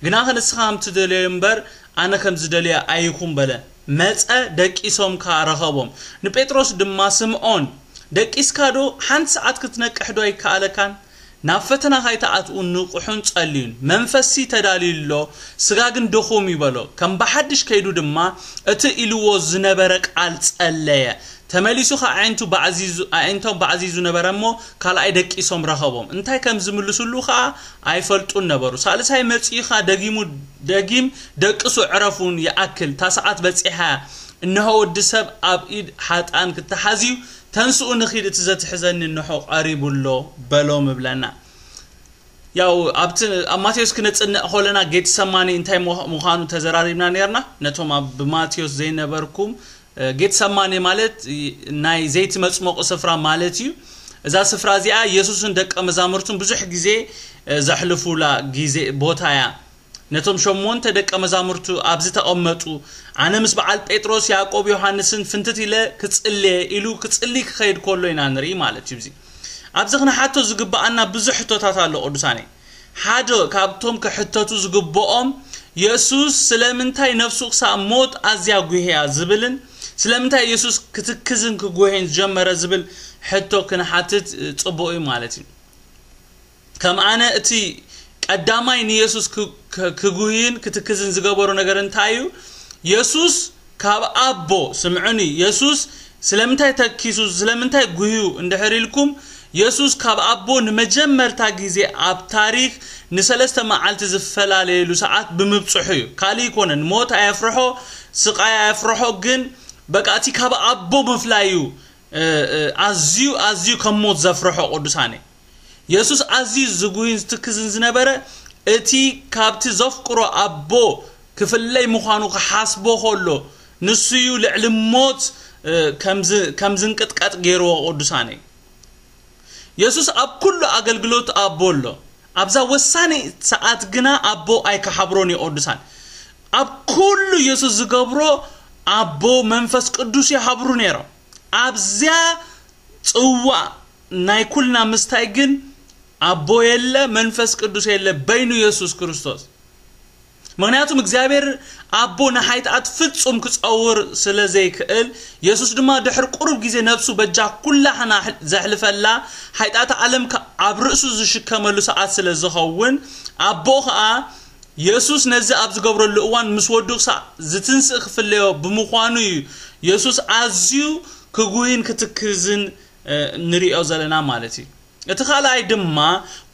ግናኸ ንስኻ ከም ትደልዮ እምበር፣ ኣነ ከም ዝደልዮ ኣይኹን" በለ። መጸ፣ ደቂሶም ከኣ ረኸቦም። ንጴጥሮስ ድማ፣ "ስምዖን፣ ደቂስካ ዶ? ሓንቲ ሰዓት ክትነቅሕ ዶ ኣይከኣለካን? ናብ ፈተና ካይትኣትዉ ንቕሑን ጸልዩን። መንፈስሲ ተዳልዩ ኣሎ፣ ስጋ ግን ድኹም እዩ" በሎ። ከም ብሓድሽ ከይዱ ድማ እቲ ኢልዎ ዝነበረ ቃል ጸለየ። ተመሊሱ ኸኣ ኣዒንቱ ባዕዚዙ፣ ኣዒንቶም ባዕዚዙ ነበረ እሞ፣ ካልኣይ ደቂሶም ረኸቦም። እንታይ ከም ዝምልስሉ ኸኣ ኣይፈልጡን ነበሩ። ሳልሳይ መጺኡ ኸኣ ደጊሙ፣ ደጊም፣ "ደቅሱ፣ ዕረፉን፣ ይኣክል፣ እታ ሰዓት በጺሓ እያ። እንሆ፣ ወዲ ሰብ ኣብ ኢድ ሓጥኣን ክተሓዝ እዩ። ተንስኡ፣ ንኺድ፣ እቲ ዘትሕዘኒ እንሆ ቀሪቡ ኣሎ" በሎም እብለና። ያው ኣብቲ፣ ኣብ ማቴዎስ ክነጽንዕ ከለና ጌትሰማኒ እንታይ ምዃ-፣ ምዃኑ ተዘራሪብና ነርና። ነቶም ኣብ፣ ብማቴዎስ ዘይነበርኩም፣ እ፣ ጌትሰማኒ ማለት፣ እ፣ ናይ ዘይቲ መጽመቑ ስፍራ ማለት እዩ። እዛ ስፍራ እዚኣ የሱስን ደቀ መዛሙርቱን ብዙሕ ግዜ፣ እ፣ ዘሕልፉላ ግዜ፣ ቦታ እያ። ነቶም ሸሞንተ ደቀ መዛሙርቱ ኣብዚ ተቐመጡ፣ "ኣነ ምስ በዓል ጴጥሮስ፣ ያዕቆብ፣ ዮሃንስን ፍንትት ኢለ ክጽልየ" ኢሉ ክጽሊ ክኸይድ ከሎ ኢና ንርኢ ማለት እዩ። እዚ፣ ኣብዚ ክንሓቶ ዝግብኣና ብዙሕ ሕቶታት ኣሎ ቅዱሳነይ። ሓደ ካብቶም ክሕተቱ ዝግብኦም፣ የሱስ ስለምንታይ ነፍሱ ክሳብ ሞት ኣዝያ ጉህያ ዝብልን ስለምንታይ የሱስ ክትክዝን ክጉሄን ዝጀመረ ዝብል ሕቶ ክንሓትት ጽቡቕ እዩ ማለት እዩ። ከም ኣነ እቲ ቀዳማይ ንየሱስ ክ-፣ ክ-፣ ክጉህይን ክትክዝን ዝገበሮ ነገር እንታይ እዩ? የሱስ ካብ ኣቦ፣ ስምዑኒ፣ የሱስ ስለምንታይ ተኪሱ፣ ስለምንታይ ጉህዩ እንድሕር ኢልኩም፣ የሱስ ካብ ኣቦ ንመጀመርታ ግዜ ኣብ ታሪኽ ንሰለስተ መዓልቲ ዝፈላለየሉ ሰዓት ብምብጽሑ እዩ። ካልእ ኣይኮነን። ሞት ኣየፍርሖ፣ ስቓይ ኣየፍርሖ፣ ግን በቃ እቲ ካብ ኣቦ ምፍላዩ፣ እ፣ እ፣ ኣዝዩ፣ ኣዝዩ ከም ሞት ዘፍርሖ ቅዱሳነይ። የሱስ ኣዝዩ ዝጉህይን ዝትክዝን ዝነበረ፣ እቲ ካብቲ ዘፍቅሮ ኣቦ ክፍለይ ምዃኑ ክሓስቦ ከሎ፣ ንሱ እዩ ልዕሊ ሞት፣ እ፣ ከም ዝ-፣ ከም ዝንቅጥቀጥ ገይርዎ ቅዱሳነይ። የሱስ ኣብ ኩሉ ኣገልግሎት ኣቦ ኣሎ። ኣብዛ ወሳኒ ሰዓት ግና ኣቦ ኣይከሓብሮን እዩ ቅዱሳን። ኣብ ኩሉ የሱስ ዝገብሮ ኣቦ መንፈስ ቅዱስ ይሃብሩ ነይሮም። ኣብዚያ ጽዋእ ናይ ኩልና ምስታይ ግን ኣቦ የለ፣ መንፈስ ቅዱስ የለ፣ በይኑ የሱስ ክርስቶስ። ምኽንያቱም እግዚኣብሔር ኣቦ ንሓይጣት ፍጹም ክጸውር ስለ ዘይክእል፣ የሱስ ድማ ድሕሪ ቁሩብ ግዜ ነፍሱ በጃ ኩላህና ዘሕልፈላ ሓይጣት ዓለም ከ-፣ ኣብ ርእሱ ዝሽከመሉ ሰዓት ስለ ዝኸውን፣ ኣቦ ኸኣ የሱስ ነዚ ኣብ ዝገብረሉ እዋን ምስ ወዱ ክሳዕ ዝትንስእ ክፍለዮ ብምዃኑ እዩ የሱስ ኣዝዩ ክጉህይን ክትክዝን፣ እ፣ ንሪኦ ዘለና ማለት እዩ። እቲ ካልኣይ ድማ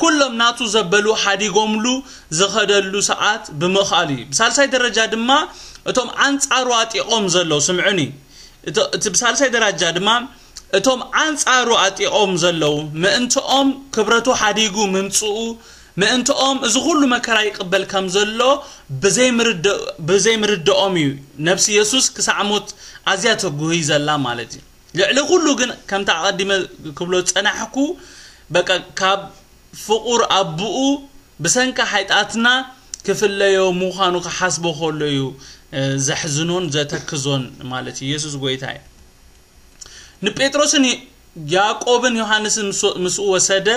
ኩሎም ናቱ ዘበሉ ሓዲጎምሉ ዝኸደሉ ሰዓት ብምኽኣሉ እዩ። ብሳልሳይ ደረጃ ድማ እቶም ኣንጻሩ ኣጢቖም ዘለዉ፣ ስምዑኒ፣ እቶ-፣ እቲ ብሳልሳይ ደረጃ ድማ እቶም ኣንጻሩ ኣጢቖም ዘለዉ ምእንትኦም ክብረቱ ሓዲጉ ምምጽኡ፣ ምእንትኦም እዚ ኩሉ መከራ ይቕበል ከም ዘሎ ብዘይምርድ-፣ ብዘይምርድኦም እዩ ነብሲ የሱስ ክሳዕ ሞት ኣዝያ ተጉህይ ዘላ ማለት እዩ። ልዕሊ ኩሉ ግን ከምቲ ኣቐዲመ ክብሎ ዝጸናሕኩ፣ በቃ ካብ ፍቑር ኣቦኡ ብሰንኪ ሓጢኣትና ክፍለዮ ምዃኑ ክሓስቦ ከሎ እዩ፣ እ፣ ዘሕዝኖን ዘተክዞን ማለት እዩ። የሱስ ጎይታ እዩ። ንጴጥሮስን ያዕቆብን ዮሃንስን ምስ-፣ ምስኡ ወሰደ፣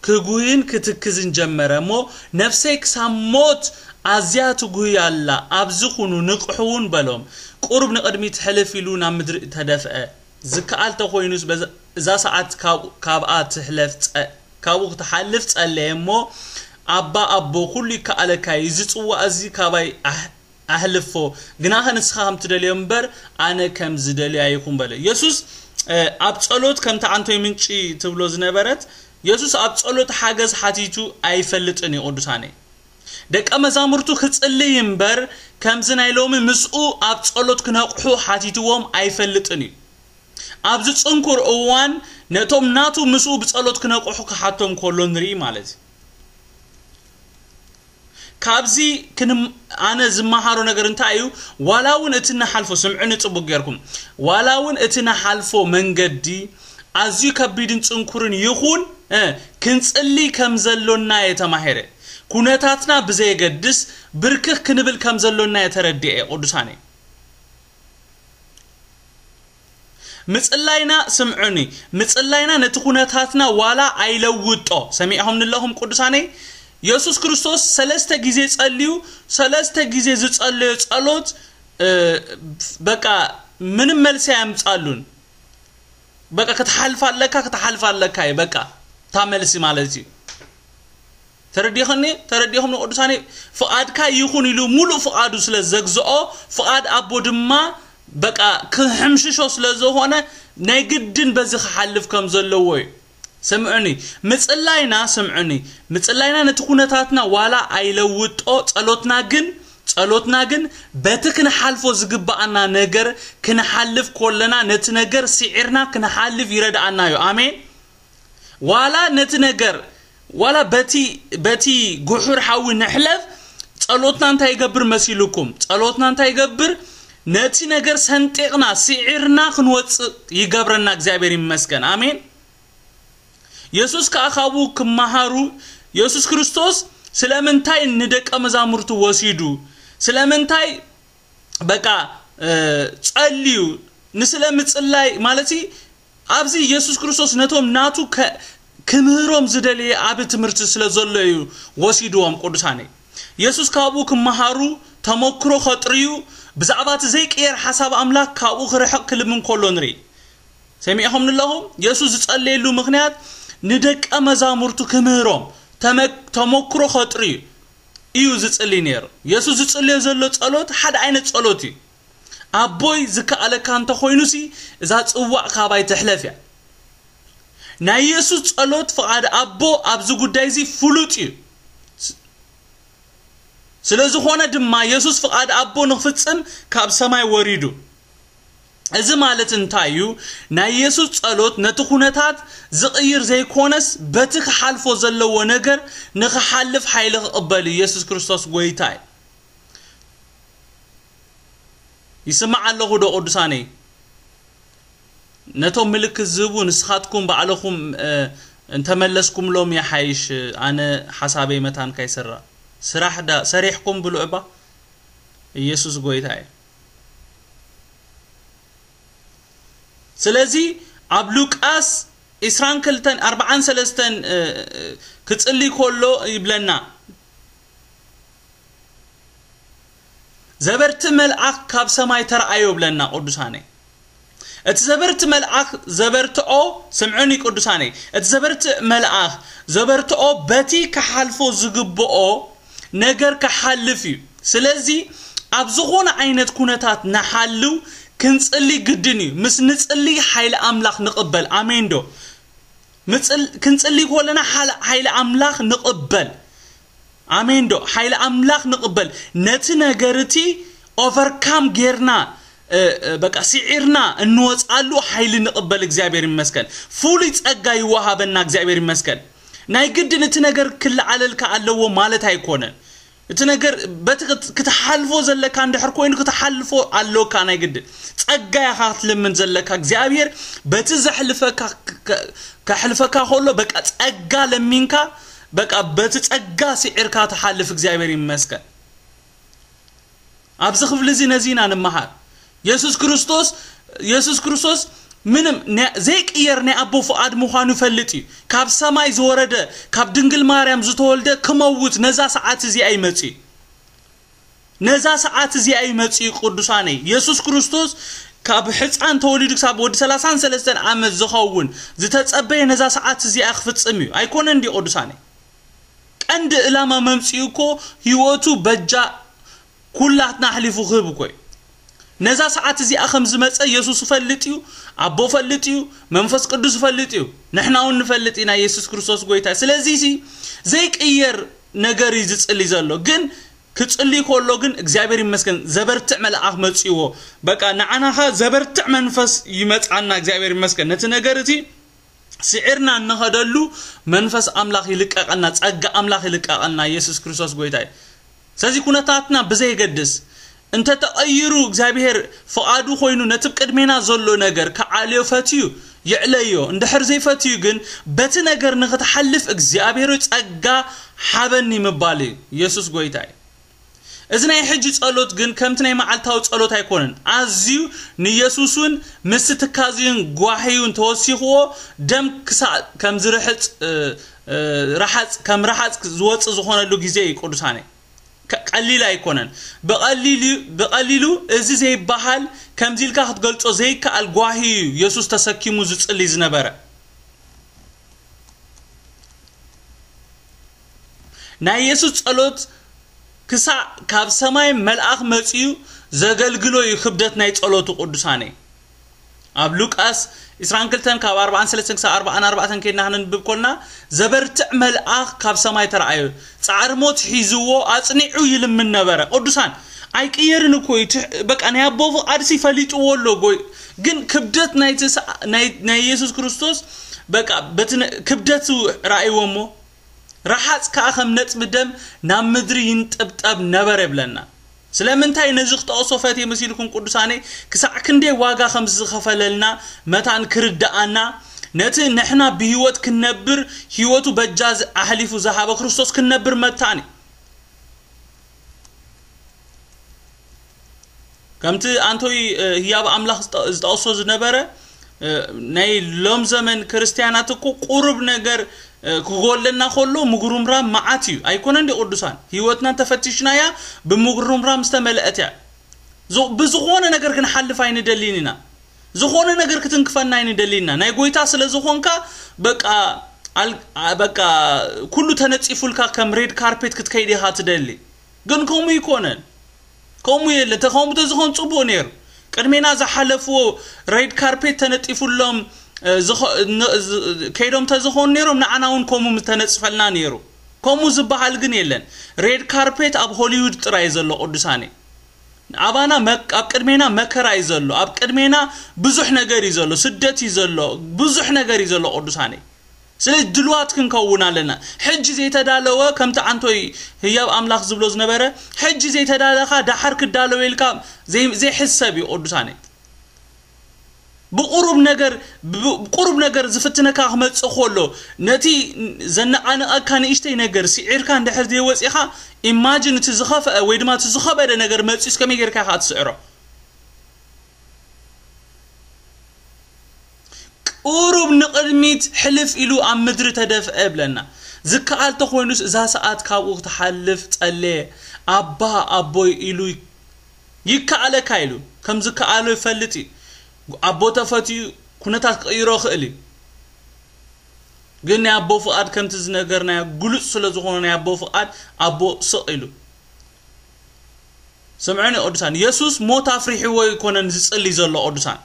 ክጉህይን ክትክዝን ጀመረ። እሞ "ነፍሰይ ክሳብ ሞት ኣዝያ ትጉህይ ኣላ፣ ኣብዚ ኩኑ፣ ንቕሑ እውን" በሎም። ቁሩብ ንቕድሚት ሕልፍ ኢሉ ናብ ምድሪ ተደፍአ። ዝከኣል ተኾይኑስ በዛ፣ እዛ ሰዓት ካብ-፣ ካብኣ ትሕለፍ ጸ-፣ ካብኡ ክትሓልፍ ጸለየ እሞ፣ "ኣባ ኣቦ፣ ኩሉ ይከኣለካ እዩ፣ እዚ ጽዋእ እዚ ካባይ ኣሕ-፣ ኣሕልፎ፣ ግናኸ ንስኻ ከም ትደልዮ እምበር ኣነ ከም ዝደልያ ይኹን በለ። የሱስ ኣብ ጸሎት ከምቲ ኣንቶይ ምንጪ ትብሎ ዝነበረት፣ የሱስ ኣብ ጸሎት ሓገዝ ሓቲቱ ኣይፈልጥን እዩ። ቅዱሳነይ፣ ደቀ መዛሙርቱ ክጽልይ እምበር ከምዚ ናይ ሎሚ ምስኡ ኣብ ጸሎት ክነቕሑ ሓቲትዎም ኣይፈልጥን እዩ። ኣብዚ ጽንኩር እዋን ነቶም ናቱ ምስኡ ብጸሎት ክነቕሑ ክሓቶም ከሎ ንርኢ ማለት እዩ። ካብዚ ኣነ ዝመሃሮ ነገር እንታይ እዩ? ዋላ እውን እቲ ንሓልፎ፣ ስምዕኒ ጽቡቅ ጌርኩም፣ ዋላ እውን እቲ ንሓልፎ መንገዲ ኣዝዩ ከቢድን ጽንኩርን ይኹን፣ ክንጽሊ ከም ዘሎና የተማሄረ፣ ኩነታትና ብዘየገድስ ብርክኽ ክንብል ከም ዘሎና የተረድኤ። ቅዱሳነይ፣ ምጽላይና፣ ስምዑኒ፣ ምጽላይና ነቲ ኩነታትና ዋላ ኣይለውጦ። ሰሚዕኹም ንለኹም ቅዱሳነይ፣ የሱስ ክርስቶስ ሰለስተ ግዜ ጸልዩ፣ ሰለስተ ግዜ ዝጸለዮ ጸሎት በቃ ምንም መልሲ ኣየምጻሉን። በቃ ክትሓልፍ ኣለካ፣ ክትሓልፍ ኣለካ እዩ በቃ እታ መልሲ ማለት እዩ። ተረዲኸኒ? ተረዲኹም ንቅዱሳን? ፍቓድካ ይኹን ኢሉ ሙሉእ ፍቓዱ ስለ ዘግዝኦ፣ ፍቓድ ኣቦ ድማ በቃ ክሕምሽሾ ስለ ዝኾነ ናይ ግድን በዚ ክሓልፍ ከም ዘለዎ እዩ። ስምዑኒ፣ ምጽላይና፣ ስምዑኒ፣ ምጽላይና ነቲ ኩነታትና ዋላ ኣይለውጦ፣ ጸሎትና ግን፣ ጸሎትና ግን በቲ ክንሓልፎ ዝግብኣና ነገር ክንሓልፍ ኮለና ነቲ ነገር ስዒርና ክንሓልፍ ይረድኣና እዩ። ኣሜን። ዋላ ነቲ ነገር፣ ዋላ በቲ፣ በቲ ጉሑር ሓዊ ንሕለፍ፣ ጸሎትና እንታይ ይገብር መሲልኩም? ጸሎትና እንታይ ይገብር? ነቲ ነገር ሰንጢቕና፣ ስዒርና ክንወጽእ ይገብረና። እግዚኣብሔር ይመስገን። ኣሜን። የሱስ ከኣ ካብኡ ክመሃሩ፣ የሱስ ክርስቶስ ስለምንታይ ንደቀ መዛሙርቱ ወሲዱ? ስለምንታይ በቃ፣ እ፣ ጸልዩ? ንስለ ምጽላይ ማለት እዩ። ኣብዚ የሱስ ክርስቶስ ነቶም ናቱ ከ-፣ ክምህሮም ዝደለየ ዓቢ ትምህርቲ ስለ ዘሎ እዩ ወሲድዎም፣ ቅዱሳነይ። የሱስ ካብኡ ክመሃሩ፣ ተመክሮ ከጥርዩ፣ ብዛዕባ እቲ ዘይቅየር ሓሳብ ኣምላኽ ካብኡ ክርሕቕ ክልምን ከሎ ንርኢ። ሰሚዕኹም ኣለኹም? የሱስ ዝጸለየሉ ምኽንያት ንደቀ መዛሙርቱ ክምህሮም፣ ተመ-፣ ተመክሮ ከጥርዩ እዩ ዝጽሊ ነይሩ። የሱስ ዝጽልዮ ዘሎ ጸሎት ሓደ ዓይነት ጸሎት እዩ። ኣቦይ ዝከኣለካ እንተኾይኑሲ እዛ ጽዋእ ካባይ ትሕለፍ እያ። ናይ የሱስ ጸሎት ፍቓድ ኣቦ ኣብዚ ጉዳይ እዚ ፍሉጥ እዩ። ስ-፣ ስለ ዝኾነ ድማ የሱስ ፍቓድ ኣቦ ንኽፍጽም ካብ ሰማይ ወሪዱ። እዚ ማለት እንታይ እዩ? ናይ የሱስ ጸሎት ነቲ ኩነታት ዝቕይር ዘይኮነስ በቲ ክሓልፎ ዘለዎ ነገር ንኽሓልፍ ሓይሊ ክቕበል እዩ። የሱስ ክርስቶስ ጎይታ እዩ። ይስማዕ ኣለኹ ዶ ቅዱሳነይ? ነቶም ምልክት ዝህቡ ንስኻትኩም ባዕልኹም፣ እ፣ እንተመለስኩምሎም ይሓይሽ። ኣነ ሓሳበይ መታን ከይስራዕ። ስራሕ ዳ-፣ ሰሪሕኩም ብልዑ እባ። ኢየሱስ ጎይታ እዩ። ስለዚ ኣብ ሉቃስ ዕስራን ክልተን፣ ኣርባዓን ሰለስተን፣ እ፣ እ፣ ክጽሊ ከሎ ይብለና። ዘበርቲ መልኣኽ ካብ ሰማይ ተረኣዮ ብለና ቅዱሳነይ። እቲ ዘበርቲ መልኣኽ ዘበርትዖ፣ ስምዑኒ ቅዱሳነይ፣ እቲ ዘበርቲ መልኣኽ ዘበርትዖ በቲ ክሓልፎ ዝግብኦ ነገር ክሓልፍ እዩ። ስለዚ ኣብ ዝኾነ ዓይነት ኩነታት ንሓልው ክንጽሊ ግድን እዩ። ምስ ንጽሊ ሓይሊ ኣምላኽ ንቕበል። ኣሜን ዶ? ምጽል-፣ ክንጽሊ ከለና ሓል-፣ ሓይሊ ኣምላኽ ንቕበል። ኣሜን ዶ? ሓይሊ ኣምላኽ ንቕበል። ነቲ ነገር እቲ ኦቨርካም ጌርና፣ እ፣ እ፣ በቃ ስዒርና እንወጽኣሉ ሓይሊ ንቕበል። እግዚኣብሔር ይመስገን። ፍሉይ ጸጋ ይወሃበና። እግዚኣብሔር ይመስገን። ናይ ግድን እቲ ነገር ክለዓለልካ ኣለዎ ማለት ኣይኮነን። እቲ ነገር በቲ ክት-፣ ክትሓልፎ ዘለካ እንድሕር ኮይኑ ክትሓልፎ ኣሎካ። ናይ ግድን ጸጋ ኢኻ ክትልምን ዘለካ። እግዚኣብሔር በቲ ዘሕልፈካ ክ-፣ ክ-፣ ከሕልፈካ ከሎ በቃ ጸጋ ለሚንካ፣ በቃ በቲ ጸጋ ስዒርካ ትሓልፍ። እግዚኣብሔር ይመስገን። ኣብዚ ክፍሊ እዚ ነዚ ኢና ንመሃር። የሱስ ክርስቶስ፣ የሱስ ክርስቶስ ምንም ነ-፣ ዘይቅየር ናይ ኣቦ ፍቓድ ምዃኑ ይፈልጥ እዩ። ካብ ሰማይ ዝወረደ፣ ካብ ድንግል ማርያም ዝተወልደ ክመውት ነዛ ሰዓት እዚኣ ይመጽእ እዩ። ነዛ ሰዓት እዚኣ ይመጽእ እዩ። ቅዱሳነይ፣ የሱስ ክርስቶስ ካብ ሕፃን ተወሊዱ ክሳብ ወዲ ሰላሳን ሰለስተን ዓመት ዝኸውን ዝተጸበየ ነዛ ሰዓት እዚኣ ክፍጽም እዩ። ኣይኮነን ድዩ ቅዱሳነይ? ቀንዲ ዕላማ መምጽኡ እኮ ህይወቱ በጃ ኩላትና ኣሕሊፉ ክህብ እኮ እዩ። ነዛ ሰዓት እዚኣ ከም ዝመጸ የሱስ ይፈልጥ እዩ፣ ኣቦ ይፈልጥ እዩ፣ መንፈስ ቅዱስ ይፈልጥ እዩ። ንሕና እውን ንፈልጥ ኢና የሱስ ክርስቶስ ጎይታ። ስለዚ ሲ ዘይቅየር ነገር እዩ ዝጽሊ ዘሎ። ግን ክጽሊ ከሎ ግን እግዚኣብሔር ይመስገን ዘበርትዕ መልኣኽ መጽእዎ። በቃ ንዓናኻ ዘበርትዕ መንፈስ ይመጽዓና እግዚኣብሔር ይመስገን። ነቲ ነገር እቲ ስዒርና እንኸደሉ መንፈስ ኣምላኽ ይልቀቐልና፣ ጸጋ ኣምላኽ ይልቀቐልና። የሱስ ክርስቶስ ጎይታ እዩ። ስለዚ ኩነታትና ብዘይገድስ እንተተቐይሩ እግዚኣብሔር ፍቓዱ ኮይኑ ነቲ ቅድሜና ዘሎ ነገር ክዓልዮ ፈትዩ ይዕለዮ። እንድሕር ዘይፈትዩ ግን በቲ ነገር ንክትሓልፍ እግዚኣብሔር ጸጋ ሓበኒ ምባል እዩ። የሱስ ጎይታ እዩ። እዚ ናይ ሕጂ ጸሎት ግን ከምቲ ናይ መዓልታዊ ጸሎት ኣይኮነን። ኣዝዩ ንየሱስን ምስ ትካዝዩን ጓህዩን ተወሲኽዎ ደም ክሳእ ከም ዝርሕጽ፣ እ፣ እ፣ ረሓጽ፣ ከም ረሓጽ ዝወጽእ ዝኾነሉ ግዜ እዩ ቅዱሳነይ። ከ-፣ ቀሊል ኣይኮነን። ብቐሊሉ፣ ብቐሊሉ እዚ ዘይበሃል ከምዚ ኢልካ ክትገልጾ ዘይከኣል ጓሂ እዩ የሱስ ተሰኪሙ ዝጽሊ ዝነበረ። ናይ የሱስ ጸሎት ክሳዕ ካብ ሰማይ መልኣኽ መጺኡ ዘገልግሎ እዩ ክብደት ናይ ጸሎቱ ቅዱሳነይ። ኣብ ሉቃስ ዕስራን ክልተን ካብ ኣርባዓን ሰለስተን ክሳብ ኣርባዓን ኣርባዕተን ከይድና ክነንብብ ኮልና ዘበርትዕ መልኣኽ ካብ ሰማይ ተረኣዮ። ጻዕሪ ሞት ሒዝዎ ኣጽኒዑ ይልምን ነበረ። ቅዱሳን ኣይቅየርን እኮ እዩ። ትሕ-፣ በቃ ናይ ኣቦ ፍቓድሲ ፈሊጥዎ ኣሎ ጎይ-፣ ግን ክብደት ናይቲ ሰ-፣ ናይ፣ ናይ የሱስ ክርስቶስ በቃ በቲ ነ-፣ ክብደቱ ረኣይዎ እሞ ረሓጽ ከኣ ከም ነጥቢ ደም ናብ ምድሪ ይንጥብጠብ ነበረ ይብለና። ስለምንታይ ነዚ ክጠቕሶ ፈትየ መሲልኩም ቅዱሳነይ? ክሳዕ ክንደይ ዋጋ ከም ዝኸፈለልና መታን ክርድኣና፣ ነቲ ንሕና ብህይወት ክንነብር ህይወቱ በጃ ዝ-፣ ኣሕሊፉ ዝሃበ ክርስቶስ ክንነብር መታን እዩ። ከምቲ ኣንቶይ፣ እ፣ ህያብ ኣምላኽ ዝጠ-፣ ዝጠቕሶ ዝነበረ፣ እ፣ ናይ ሎም ዘመን ክርስትያናት እኮ ቁሩብ ነገር፣ እ፣ ክጎለና ከሎ ምጉርምራም መዓት እዩ። ኣይኮነን ድዩ ቅዱሳን? ህይወትና እንተፈቲሽናያ ብምጉርምራም ዝተመልአት እያ። ዝ-፣ ብዝኾነ ነገር ክንሓልፍ ኣይንደልን ኢና። ዝኾነ ነገር ክትንክፈና ኣይንደልን ኢና። ናይ ጎይታ ስለ ዝኾንካ በቃ ኣል-፣ ኣ-፣ በቃ ኩሉ ተነጺፉልካ ከም ሬድ ካርፔት ክትከይድ ኢኻ ትደሊ። ግን ከምኡ ይኮነን። ከምኡ የለን። ተ-፣ ከምኡ ተዝኾን ጽቡቕ ነይሩ። ቅድሜና ዝሓለፍዎ ሬድ ካርፔት ተነጢፉሎም፣ እ፣ ዝኾ-፣ ን-፣ ዝ-፣ ከይዶም ተዝኾኑ ነይሮም፣ ንዓና እውን ከምኡ ምተነጽፈልና ነይሩ። ከምኡ ዝበሃል ግን የለን። ሬድ ካርፔት ኣብ ሆሊውድ ጥራይ እዩ ዘሎ ቅዱሳነይ። ኣባና መ-፣ ኣብ ቅድሜና መከራ እዩ ዘሎ። ኣብ ቅድሜና ብዙሕ ነገር እዩ ዘሎ። ስደት እዩ ዘሎ። ብዙሕ ነገር እዩ ዘሎ ቅዱሳነይ። ስለዚ ድልዋት ክንከውን ኣለና። ሕጂ ዘይተዳለወ፣ ከምቲ ኣንቶይ ህያብ ኣምላኽ ዝብሎ ዝነበረ፣ ሕጂ ዘይተዳለኻ ደሓር ክዳለወ ኢልካ ዘይ-፣ ዘይሕሰብ እዩ ቅዱሳነይ። ብቁሩብ ነገር፣ ብ-፣ ብቁሩብ ነገር ዝፍትነካ ክመጽእ ከሎ፣ ነቲ ዘነቓንቐካ ንእሽተይ ነገር ስዒርካ እንድሕር ዘይወጺኻ፣ ኢማጂን እቲ ዝኸፍአ ወይ ድማ እቲ ዝኸበደ ነገር መጺኡስ ከመይ ጌርካ ኢኻ ትስዕሮ? ቁሩብ ንቕድሚት ሕልፍ ኢሉ ኣብ ምድሪ ተደፍአ ይብለና። ዝከኣል ተኾይኑስ እዛ ሰዓት ካብኡ ክትሓልፍ ጸለየ። ኣባ ኣቦይ ኢሉ ይከኣለካ ኢሉ። ከም ዝከኣሎ ይፈልጥ እዩ። ኣቦ ተፈትዩ ኩነታት ክቕይሮ ይኽእል እዩ። ግን ናይ ኣቦ ፍቓድ ከምቲ ዝነገርናዮ ግሉጽ ስለ ዝኾነ ናይ ኣቦ ፍቓድ ኣቦ ስቕ ኢሉ። ስምዑኒ ቅዱሳን፣ የሱስ ሞት ኣፍሪሕዎ ኣይኮነን ዝጽሊ ዘሎ ቅዱሳን።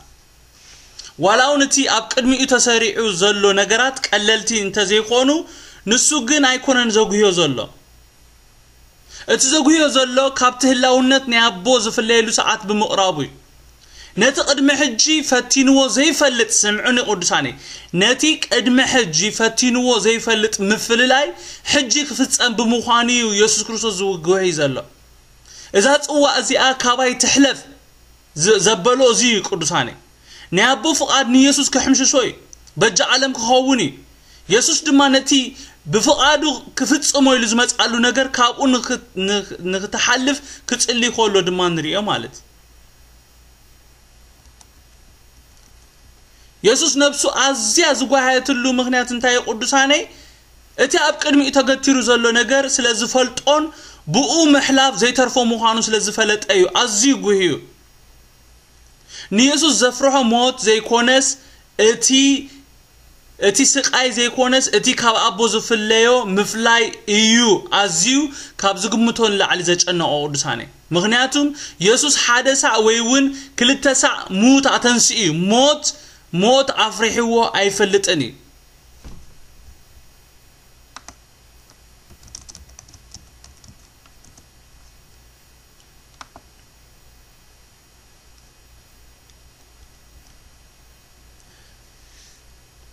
ዋላ እውን እቲ ኣብ ቅድሚኡ ተሰሪዑ ዘሎ ነገራት ቀለልቲ እንተዘይኮኑ፣ ንሱ ግን ኣይኮነን ዘጉህዮ ዘሎ። እቲ ዘጉህዮ ዘሎ ካብቲ ህላውነት ናይ ኣቦ ዝፍለየሉ ሰዓት ብምቕራቡ እዩ። ነቲ ቅድሚ ሕጂ ፈቲንዎ ዘይፈልጥ፣ ስምዑኒ ቅዱሳነይ፣ ነቲ ቅድሚ ሕጂ ፈቲንዎ ዘይፈልጥ ምፍልላይ ሕጂ ክፍጸም ብምዃኑ እዩ የሱስ ክርስቶስ ዝውግህ ዘሎ። እዛ ጽዋ እዚኣ ካባይ ትሕለፍ ዝ-፣ ዘበሎ እዚ እዩ ቅዱሳነይ። ናይ ኣቦ ፍቓድ ንየሱስ ክሕምሽሾ እዩ። በጃ ዓለም ክኸውን እዩ። የሱስ ድማ ነቲ ብፍቓዱ ክፍጽሞ ኢሉ ዝመጽኣሉ ነገር ካብኡ ንክ-፣ ንክ-፣ ንክትሓልፍ ክጽሊ ከሎ ድማ ንሪኦ ማለት እዩ። የሱስ ነብሱ ኣዝያ ዝጓሃየትሉ ምኽንያት እንታይ እዩ ቅዱሳነይ? እቲ ኣብ ቅድሚኡ ተገቲሩ ዘሎ ነገር ስለ ዝፈልጦን ብኡ ምሕላፍ ዘይተርፎ ምዃኑ ስለ ዝፈለጠ እዩ። ኣዝዩ ጉህዩ። ንየሱስ ዘፍርሖ ሞት ዘይኮነስ እቲ፣ እቲ ስቓይ ዘይኮነስ እቲ ካብ ኣቦ ዝፍለዮ ምፍላይ እዩ ኣዝዩ ካብ ዝግምቶ ንላዕሊ ዘጨነቖ ቅዱሳነይ። ምኽንያቱም የሱስ ሓደ ሳዕ ወይ እውን ክልተ ሳዕ ሙት ኣተንስኡ እዩ። ሞት ሞት ኣፍሪሕዎ ኣይፈልጥን እዩ።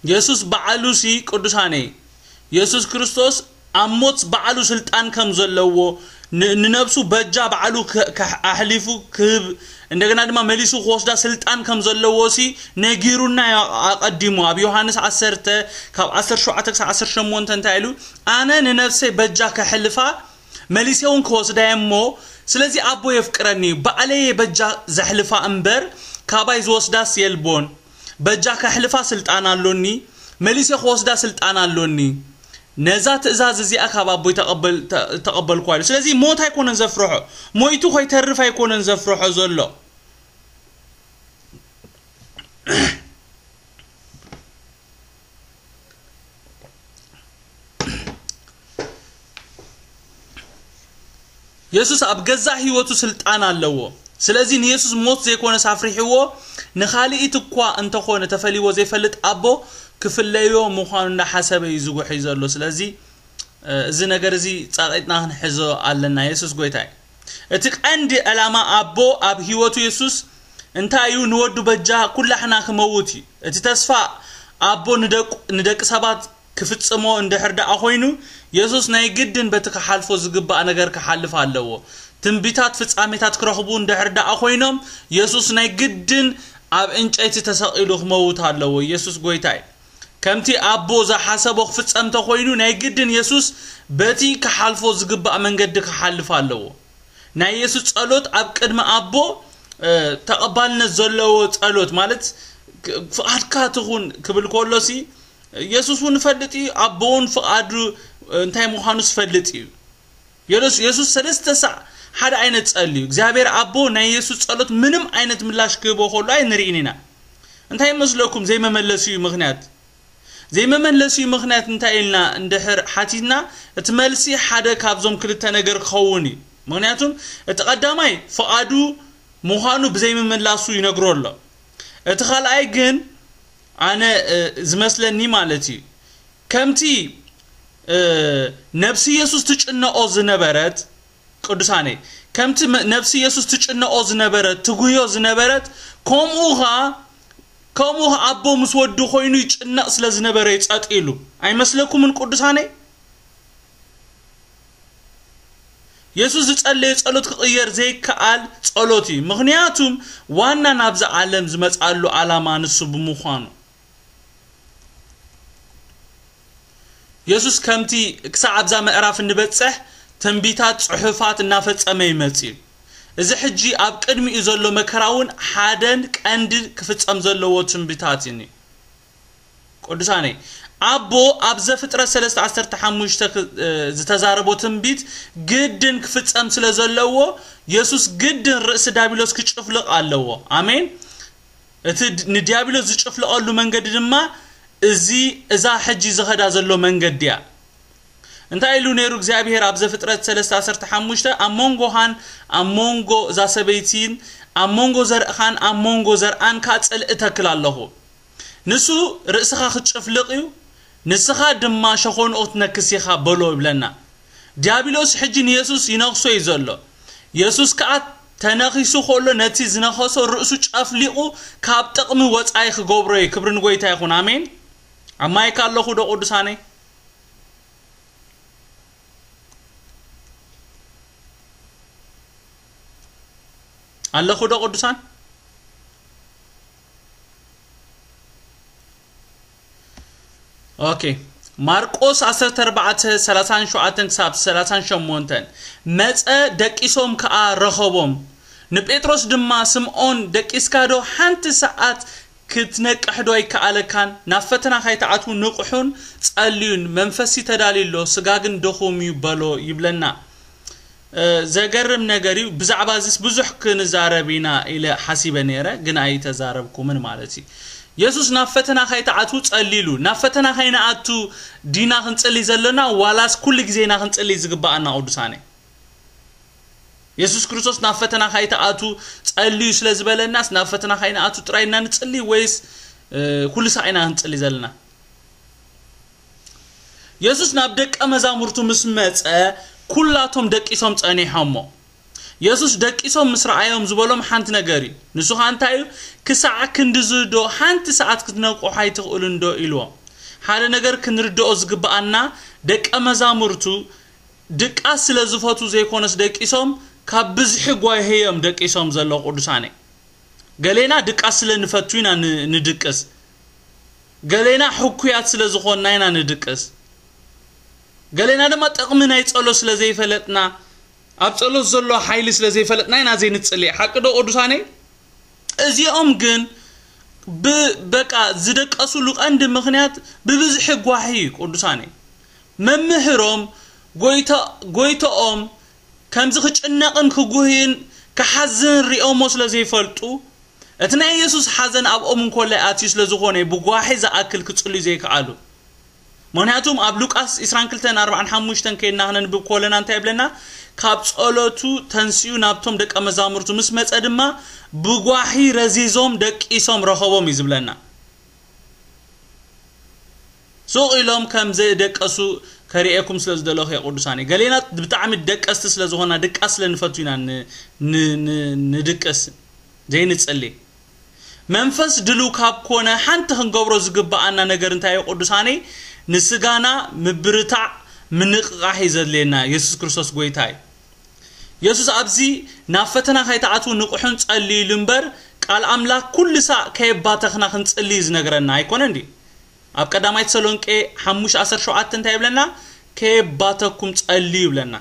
የሱስ በዓሉ ሲ ቅዱሳነይ፣ የሱስ ክርስቶስ ኣብ ሞት በዓሉ ስልጣን ከም ዘለዎ፣ ን- ንነብሱ በጃ በዓሉ ከ- ከ- ኣሕሊፉ ክህብ፣ እንደገና ድማ መሊሱ ክወስዳ ስልጣን ከም ዘለዎ ሲ ነጊሩና እዩ ኣቐዲሙ። ኣብ ዮሃንስ ዓሰርተ ካብ ዓሰርተ ሸውዓተ ክሳብ ዓሰርተ ሸሞንተ እንታይ ኢሉ? ኣነ ንነፍሰይ በጃ ከሕልፋ መሊሰ እውን ክወስዳ እየ እሞ፣ ስለዚ ኣቦ የፍቅረኒ እዩ፣ ባዕለየ በጃ ዘሕልፋ እምበር ካባይ ዝወስዳስ የልቦን። በጃ ከሕልፋ ስልጣን ኣሎኒ፣ መሊሰ ክወስዳ ስልጣን ኣሎኒ። ነዛ ትእዛዝ እዚኣ ካብ ኣቦይ ተቐበል- ተ- ተቐበልኳ ኢሉ። ስለዚ ሞት ኣይኮነን ዘፍርሖ፣ ሞይቱ ከይተርፍ ኣይኮነን ዘፍርሖ ዘሎ። የሱስ ኣብ ገዛእ ህይወቱ ስልጣን ኣለዎ። ስለዚ ንየሱስ ሞት ዘይኮነስ ኣፍሪሕዎ፣ ንኻልኢት እኳ እንተኾነ ተፈልይዎ ዘይፈልጥ ኣቦ ክፍለዮ ምዃኑ እንዳሓሰበ እዩ ዝጉሒ ዘሎ። ስለዚ እ፣ እዚ ነገር እዚ ጸቒጥና ክንሕዞ ኣለና። የሱስ ጎይታ እዩ። እቲ ቀንዲ ዕላማ ኣቦ ኣብ ህይወቱ የሱስ እንታይ እዩ? ንወዱ በጃ ኩላሕና ክመውት እዩ። እቲ ተስፋ ኣቦ ንደቁ- ንደቂ ሰባት ክፍጽሞ እንድሕር ደኣ ኮይኑ፣ የሱስ ናይ ግድን በቲ ክሓልፎ ዝግባእ ነገር ክሓልፍ ኣለዎ። ትንቢታት ፍጻሜታት ክረኽቡ እንድሕር ደኣ ኮይኖም፣ የሱስ ናይ ግድን ኣብ ዕንጨይቲ ተሰቒሉ ክመውት ኣለዎ። የሱስ ጎይታ እዩ። ከምቲ ኣቦ ዝሓሰቦ ክፍጸም ተኾይኑ፣ ናይ ግድን የሱስ በቲ ክሓልፎ ዝግባእ መንገዲ ክሓልፍ ኣለዎ። ናይ የሱስ ጸሎት ኣብ ቅድሚ ኣቦ፣ እ፣ ተቐባልነት ዘለዎ ጸሎት፣ ማለት ክ- ፍቓድካ ትኹን ክብል ከሎሲ፣ የሱስ እውን ይፈልጥ እዩ፣ ኣቦ እውን ፍቓዱ እንታይ ምዃኑ ዝፈልጥ እዩ። የሱስ የሱስ ሰለስተ ሳዕ ሓደ ዓይነት ጸልዩ። እግዚኣብሔር ኣቦ ናይ የሱስ ጸሎት ምንም ዓይነት ምላሽ ክህቦ ከሎ ኣይንርእን ኢና። እንታይ ይመስለኩም ዘይመመለሲኡ ምኽንያት? ዘይመመለሲኡ ምኽንያት እንታይ ኢልና እንድሕር ሓቲትና፣ እቲ መልሲ ሓደ ካብዞም ክልተ ነገር ክኸውን እዩ። ምኽንያቱም እቲ ቀዳማይ ፍቓዱ ምዃኑ ብዘይምምላሱ ይነግሮ ኣሎ። እቲ ካልኣይ ግን ኣነ፣ እ፣ ዝመስለኒ ማለት እዩ፣ ከምቲ፣ እ፣ ነብሲ የሱስ ትጭነቆ ዝነበረት፣ ቅዱሳነይ፣ ከምቲ መ- ነብሲ የሱስ ትጭነቆ ዝነበረት፣ ትጉዮ ዝነበረት፣ ከምኡ ኸኣ ከምኡ ኸኣ ኣቦ ምስ ወዱ ኮይኑ ይጭነቕ ስለ ዝነበረ እዩ ጸጥ ኢሉ። ኣይመስለኩምን ቅዱሳነይ? የሱስ ዝጸለየ ጸሎት ክቕየር ዘይከኣል ጸሎት እዩ። ምኽንያቱም ዋና ናብዚ ዓለም ዝመጽኣሉ ዓላማ ንሱ ብምዃኑ። የሱስ ከምቲ ክሳዕ ኣብዛ ምዕራፍ እንበጽሕ ትንቢታት ጽሑፋት እናፈጸመ ይመጽእ እዩ። እዚ ሕጂ ኣብ ቅድሚኡ ዘሎ መከራ እውን ሓደን ቀንዲ ክፍጸም ዘለዎ ትንቢታት እዩ። ቅዱሳነይ፣ ኣቦ ኣብ ዘፍጥረት ሰለስተ ዓሰርተ ሓሙሽተ ክ- እ፣ ዝተዛረቦ ትንቢት ግድን ክፍጸም ስለ ዘለዎ የሱስ ግድን ርእሲ ዳቢሎስ ክጭፍልቕ ኣለዎ። ኣሜን። እቲ ድ- ንዲያብሎስ ዝጭፍልቐሉ መንገዲ ድማ እዚ እዛ ሕጂ ዝኸዳ ዘሎ መንገዲ እያ። እንታይ ኢሉ ነይሩ እግዚኣብሔር ኣብ ዘፍጥረት ሰለስተ ዓሰርተ ሓሙሽተ? ኣብ መንጎኻን ኣብ መንጎ እዛ ሰበይቲን ኣብ መንጎ ዘርእኻን ኣብ መንጎ ዘርኣን ከዓ ጽልኢ እተክል ኣለኹ። ንሱ ርእስኻ ክትጭፍልቕ እዩ፣ ንስኻ ድማ ሸኾንኡ ክትነክስ ኢኻ በሎ ይብለና። ዲያብሎስ ሕጂ ንየሱስ ይነኽሶ እዩ ዘሎ። የሱስ ከዓ ተነኺሱ ከሎ ነቲ ዝነኸሶ ርእሱ ጨፍሊቑ ካብ ጥቕሚ ወጻኢ ክገብሮ እዩ። ክብሪ ንጎይታ ይኹን። ኣሜን። ኣብ ማይክ ኣለኹ ዶ ቅዱሳነይ? ኣለኹ ዶ ቅዱሳን? ኦኬ። ማርቆስ ዓሰርተ ኣርባዕተ ሰላሳን ሸውዓተን ክሳብ ሰላሳን ሸሞንተን፣ መጸ፣ ደቂሶም ከኣ ረኸቦም። ንጴጥሮስ ድማ፣ ስምዖን፣ ደቂስካ ዶ ሓንቲ ሰዓት ክትነቅሕ ዶ ኣይከኣለካን? ናብ ፈተና ካይትኣትዉ ንቕሑን ጸልዩን፣ መንፈስሲ ተዳልዩ ኣሎ፣ ስጋ ግን ድኹም እዩ በሎ ይብለና። እ፣ ዘገርም ነገር እዩ። ብዛዕባ እዚስ ብዙሕ ክንዛረብ ኢና ኢለ ሓሲበ ነይረ፣ ግን ኣይተዛረብኩምን ማለት እዩ። የሱስ ናብ ፈተና ካይትኣትዉ ጸልዩ ኢሉ። ናብ ፈተና ካይንኣቱ ዲና ክንጽሊ ዘለና፣ ዋላስ ኩሉ ግዜ ኢና ክንጽሊ ዝግባኣና ቅዱሳነ? የሱስ ክርስቶስ ናብ ፈተና ካይትኣቱ ጸልዩ ስለ ዝበለናስ ናብ ፈተና ካይንኣቱ ጥራይ ኢና ንጽሊ ወይስ ኩሉ ሳዕ ኢና ክንጽሊ ዘለና? የሱስ ናብ ደቀ መዛሙርቱ ምስ መጸ ኩላቶም ደቂሶም ጸኒሖሞ። የሱስ ደቂሶም ምስ ረኣዮም ዝበሎም ሓንቲ ነገር እዩ። ንሱ ኸኣ እንታይ እዩ? ክሳዕ ክንድዚ ዶ ሓንቲ ሰዓት ክትነቅሑ ኣይትኽእሉን ዶ? ኢልዎም። ሓደ ነገር ክንርድኦ ዝግብኣና፣ ደቀ መዛሙርቱ ድቃስ ስለ ዝፈቱ ዘይኮነስ ደቂሶም፣ ካብ ብዝሒ ጓሂ እዮም ደቂሶም ዘለዉ ቅዱሳነይ። ገሌና ድቃስ ስለ ንፈቱ ኢና ን- ንድቅስ። ገሌና ሕኩያት ስለ ዝኾንና ኢና ንድቅስ። ገሌና ድማ ጥቕሚ ናይ ጸሎት ስለ ዘይፈለጥና፣ ኣብ ጸሎት ዘሎ ሓይሊ ስለ ዘይፈለጥና ኢና ዘይንጽሊ። ሓቂ ዶ ቅዱሳነይ? እዚኦም ግን ብ- በቃ ዝደቀሱሉ ቀንዲ ምኽንያት ብብዝሒ ጓሂ እዩ ቅዱሳነይ። መምህሮም ጎይታ- ጎይታኦም ከምዚ ክጭነቕን ክጉህይን ክሓዝን ሪኦሞ ስለ ዘይፈልጡ፣ እቲ ናይ የሱስ ሓዘን ኣብኦም እንኮላይ ኣትዩ ስለ ዝኾነ ብጓሂ ዝኣክል ክጽልዩ ዘይከኣሉ። ምኽንያቱም ኣብ ሉቃስ ዕስራን ክልተን ኣርባዓን ሓሙሽተን ከይድና ክነንብብ ከለና እንታይ ይብለና? ካብ ጸሎቱ ተንሲኡ ናብቶም ደቀ መዛሙርቱ ምስ መጸ ድማ ብጓሂ ረዚዞም ደቂሶም ረኸቦም እዩ ዝብለና። ሱቕ ኢሎም ከም ዘደቀሱ ከርእየኩም ስለ ዝደለኹ እየ ቅዱሳን። ገሌና ብጣዕሚ ደቀስቲ ስለ ዝኾና ድቃስ ስለ ንፈቱ ኢና ን- ን- ን- ንድቅስ ዘይንጽሊ። መንፈስ ድልው ካብ ኮነ ሓንቲ ክንገብሮ ዝግብኣና ነገር እንታይ እዩ ቅዱሳነይ? ንስጋና ምብርታዕ ምንቕቓሕ እዩ ዘድልየና። የሱስ ክርስቶስ ጎይታ እዩ። የሱስ ኣብዚ ናብ ፈተና ከይትኣትዉ ንቕሑን ጸልዩ ኢሉ እምበር ቃል ኣምላኽ ኩሉ ሳዕ ከየባተኽና ክንጽሊ እዩ ዝነግረና ኣይኮነን ድዩ? ኣብ ቀዳማይ ተሰሎንቄ ሓሙሽተ ዓሰርተ ሸውዓተ እንታይ ይብለና? ከየባተኩም ጸልዩ ይብለና።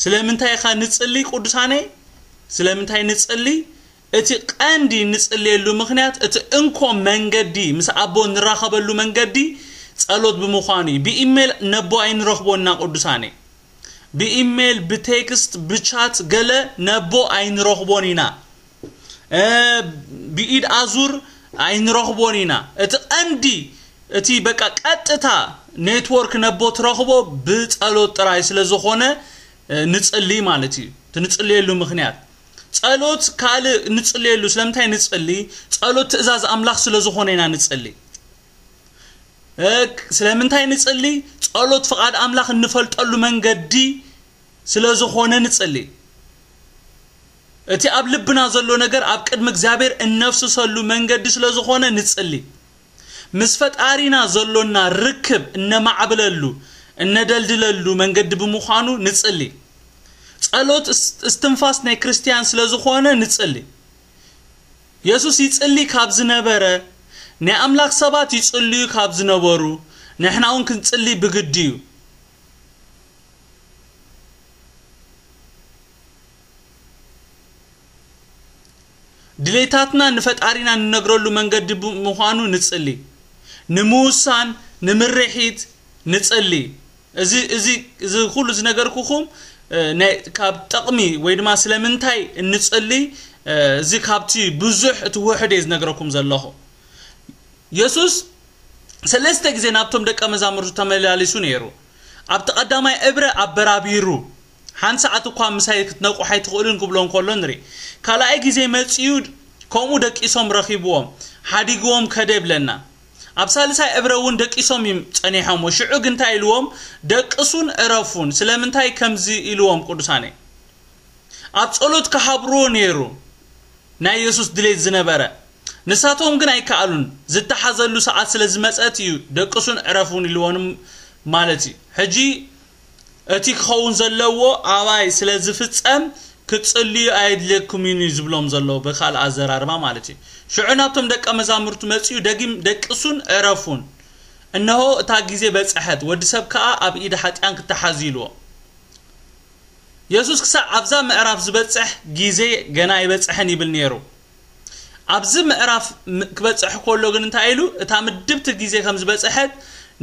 ስለምንታይ ኢኻ ንጽሊ ቅዱሳነይ? ስለምንታይ ንጽሊ? እቲ ቀንዲ ንጽልየሉ ምኽንያት እቲ እንኮ መንገዲ ምስ ኣቦ ንራኸበሉ መንገዲ ጸሎት ብምዃኑ እዩ። ብኢሜል ነቦ ኣይንረኽቦና ቅዱሳነይ። ብኢሜል ብቴክስት ብቻት ገለ ነቦ ኣይንረኽቦን ኢና። ብኢድ ኣዙር ኣይንረኽቦን ኢና። እቲ ቀንዲ እቲ በቃ ቀጥታ ኔትወርክ ነቦ ትረኽቦ ብጸሎት ጥራይ ስለ ዝኾነ ንጽሊ ማለት እዩ። እቲ ንጽልየሉ ምኽንያት ጸሎት ካልእ ንጽልየሉ ስለምንታይ ንጽሊ? ጸሎት ትእዛዝ ኣምላኽ ስለ ዝኾነ ኢና ንጽሊ። ስለምንታይ ንጽሊ? ጸሎት ፍቓድ ኣምላኽ እንፈልጠሉ መንገዲ ስለ ዝኾነ ንጽሊ። እቲ ኣብ ልብና ዘሎ ነገር ኣብ ቅድሚ እግዚኣብሔር እነፍስሰሉ መንገዲ ስለ ዝኾነ ንጽሊ። ምስ ፈጣሪና ዘሎና ርክብ እነማዕብለሉ እነደልድለሉ መንገዲ ብምዃኑ ንጽሊ። ጸሎት እስትንፋስ ናይ ክርስትያን ስለ ዝኾነ ንጽሊ። የሱስ ይጽሊ ካብ ዝነበረ፣ ናይ ኣምላኽ ሰባት ይጽልዩ ካብ ዝነበሩ፣ ንሕና እውን ክንጽሊ ብግዲ እዩ። ድሌታትና ንፈጣሪና ንነግረሉ መንገዲ ብምዃኑ ንጽሊ። ንምውሳን፣ ንምርሒት ንጽሊ። እዚ እዚ እዚ ኩሉ ዝነገርኩኹም ካብ ጠቕሚ ወይ ድማ ስለምንታይ እንጽሊ፣ እዚ ካብቲ ብዙሕ እቲ ውሕድ እየ ዝነግረኩም ዘለኹ። የሱስ ሰለስተ ግዜ ናብቶም ደቀ መዛሙርቱ ተመላሊሱ ነይሩ። ኣብቲ ቀዳማይ እብረ ኣበራቢሩ፣ ሓንቲ ሰዓት እኳ ምሳይ ክትነቁሕ ኣይትኽእሉን ክብሎ እንከሎ ንርኢ። ካልኣይ ግዜ መጺኡ ከምኡ ደቂሶም ረኺብዎም፣ ሓዲግዎም ከደ ይብለና። ኣብ ሳልሳይ እብረ እውን ደቂሶም እዮም ጸኒሖሞ። ሽዑ ግን እንታይ ኢልዎም? ደቅሱን ዕረፉን። ስለምንታይ ከምዚ ኢልዎም ቅዱሳነይ? ኣብ ጸሎት ክሓብርዎ ነይሩ ናይ የሱስ ድሌት ዝነበረ። ንሳቶም ግን ኣይከኣሉን። ዝተሓዘሉ ሰዓት ስለ ዝመጸት እዩ ደቅሱን ዕረፉን ኢልዎንም ማለት እዩ። ሕጂ እቲ ክኸውን ዘለዎ ኣባይ ስለ ዝፍጸም ክትጽልዩ ኣየድልየኩምን እዩ ዝብሎም ዘሎ ብኻልእ ኣዘራርባ ማለት እዩ። ሽዑ ናብቶም ደቀ መዛሙርቱ መጺኡ ደጊም ደቅሱን ዕረፉን። እነሆ እታ ግዜ በጽሐት፣ ወዲ ሰብ ከኣ ኣብ ኢድ ሓጢኣን ክተሓዝ ኢልዎ። የሱስ ክሳዕ ኣብዛ ምዕራፍ ዝበጽሕ ግዜ ገና ኣይበጽሐን ይብል ነይሩ። ኣብዚ ምዕራፍ ም- ክበጽሕ ከሎ ግን እንታይ ኢሉ? እታ ምድብቲ ግዜ ከም ዝበጽሐት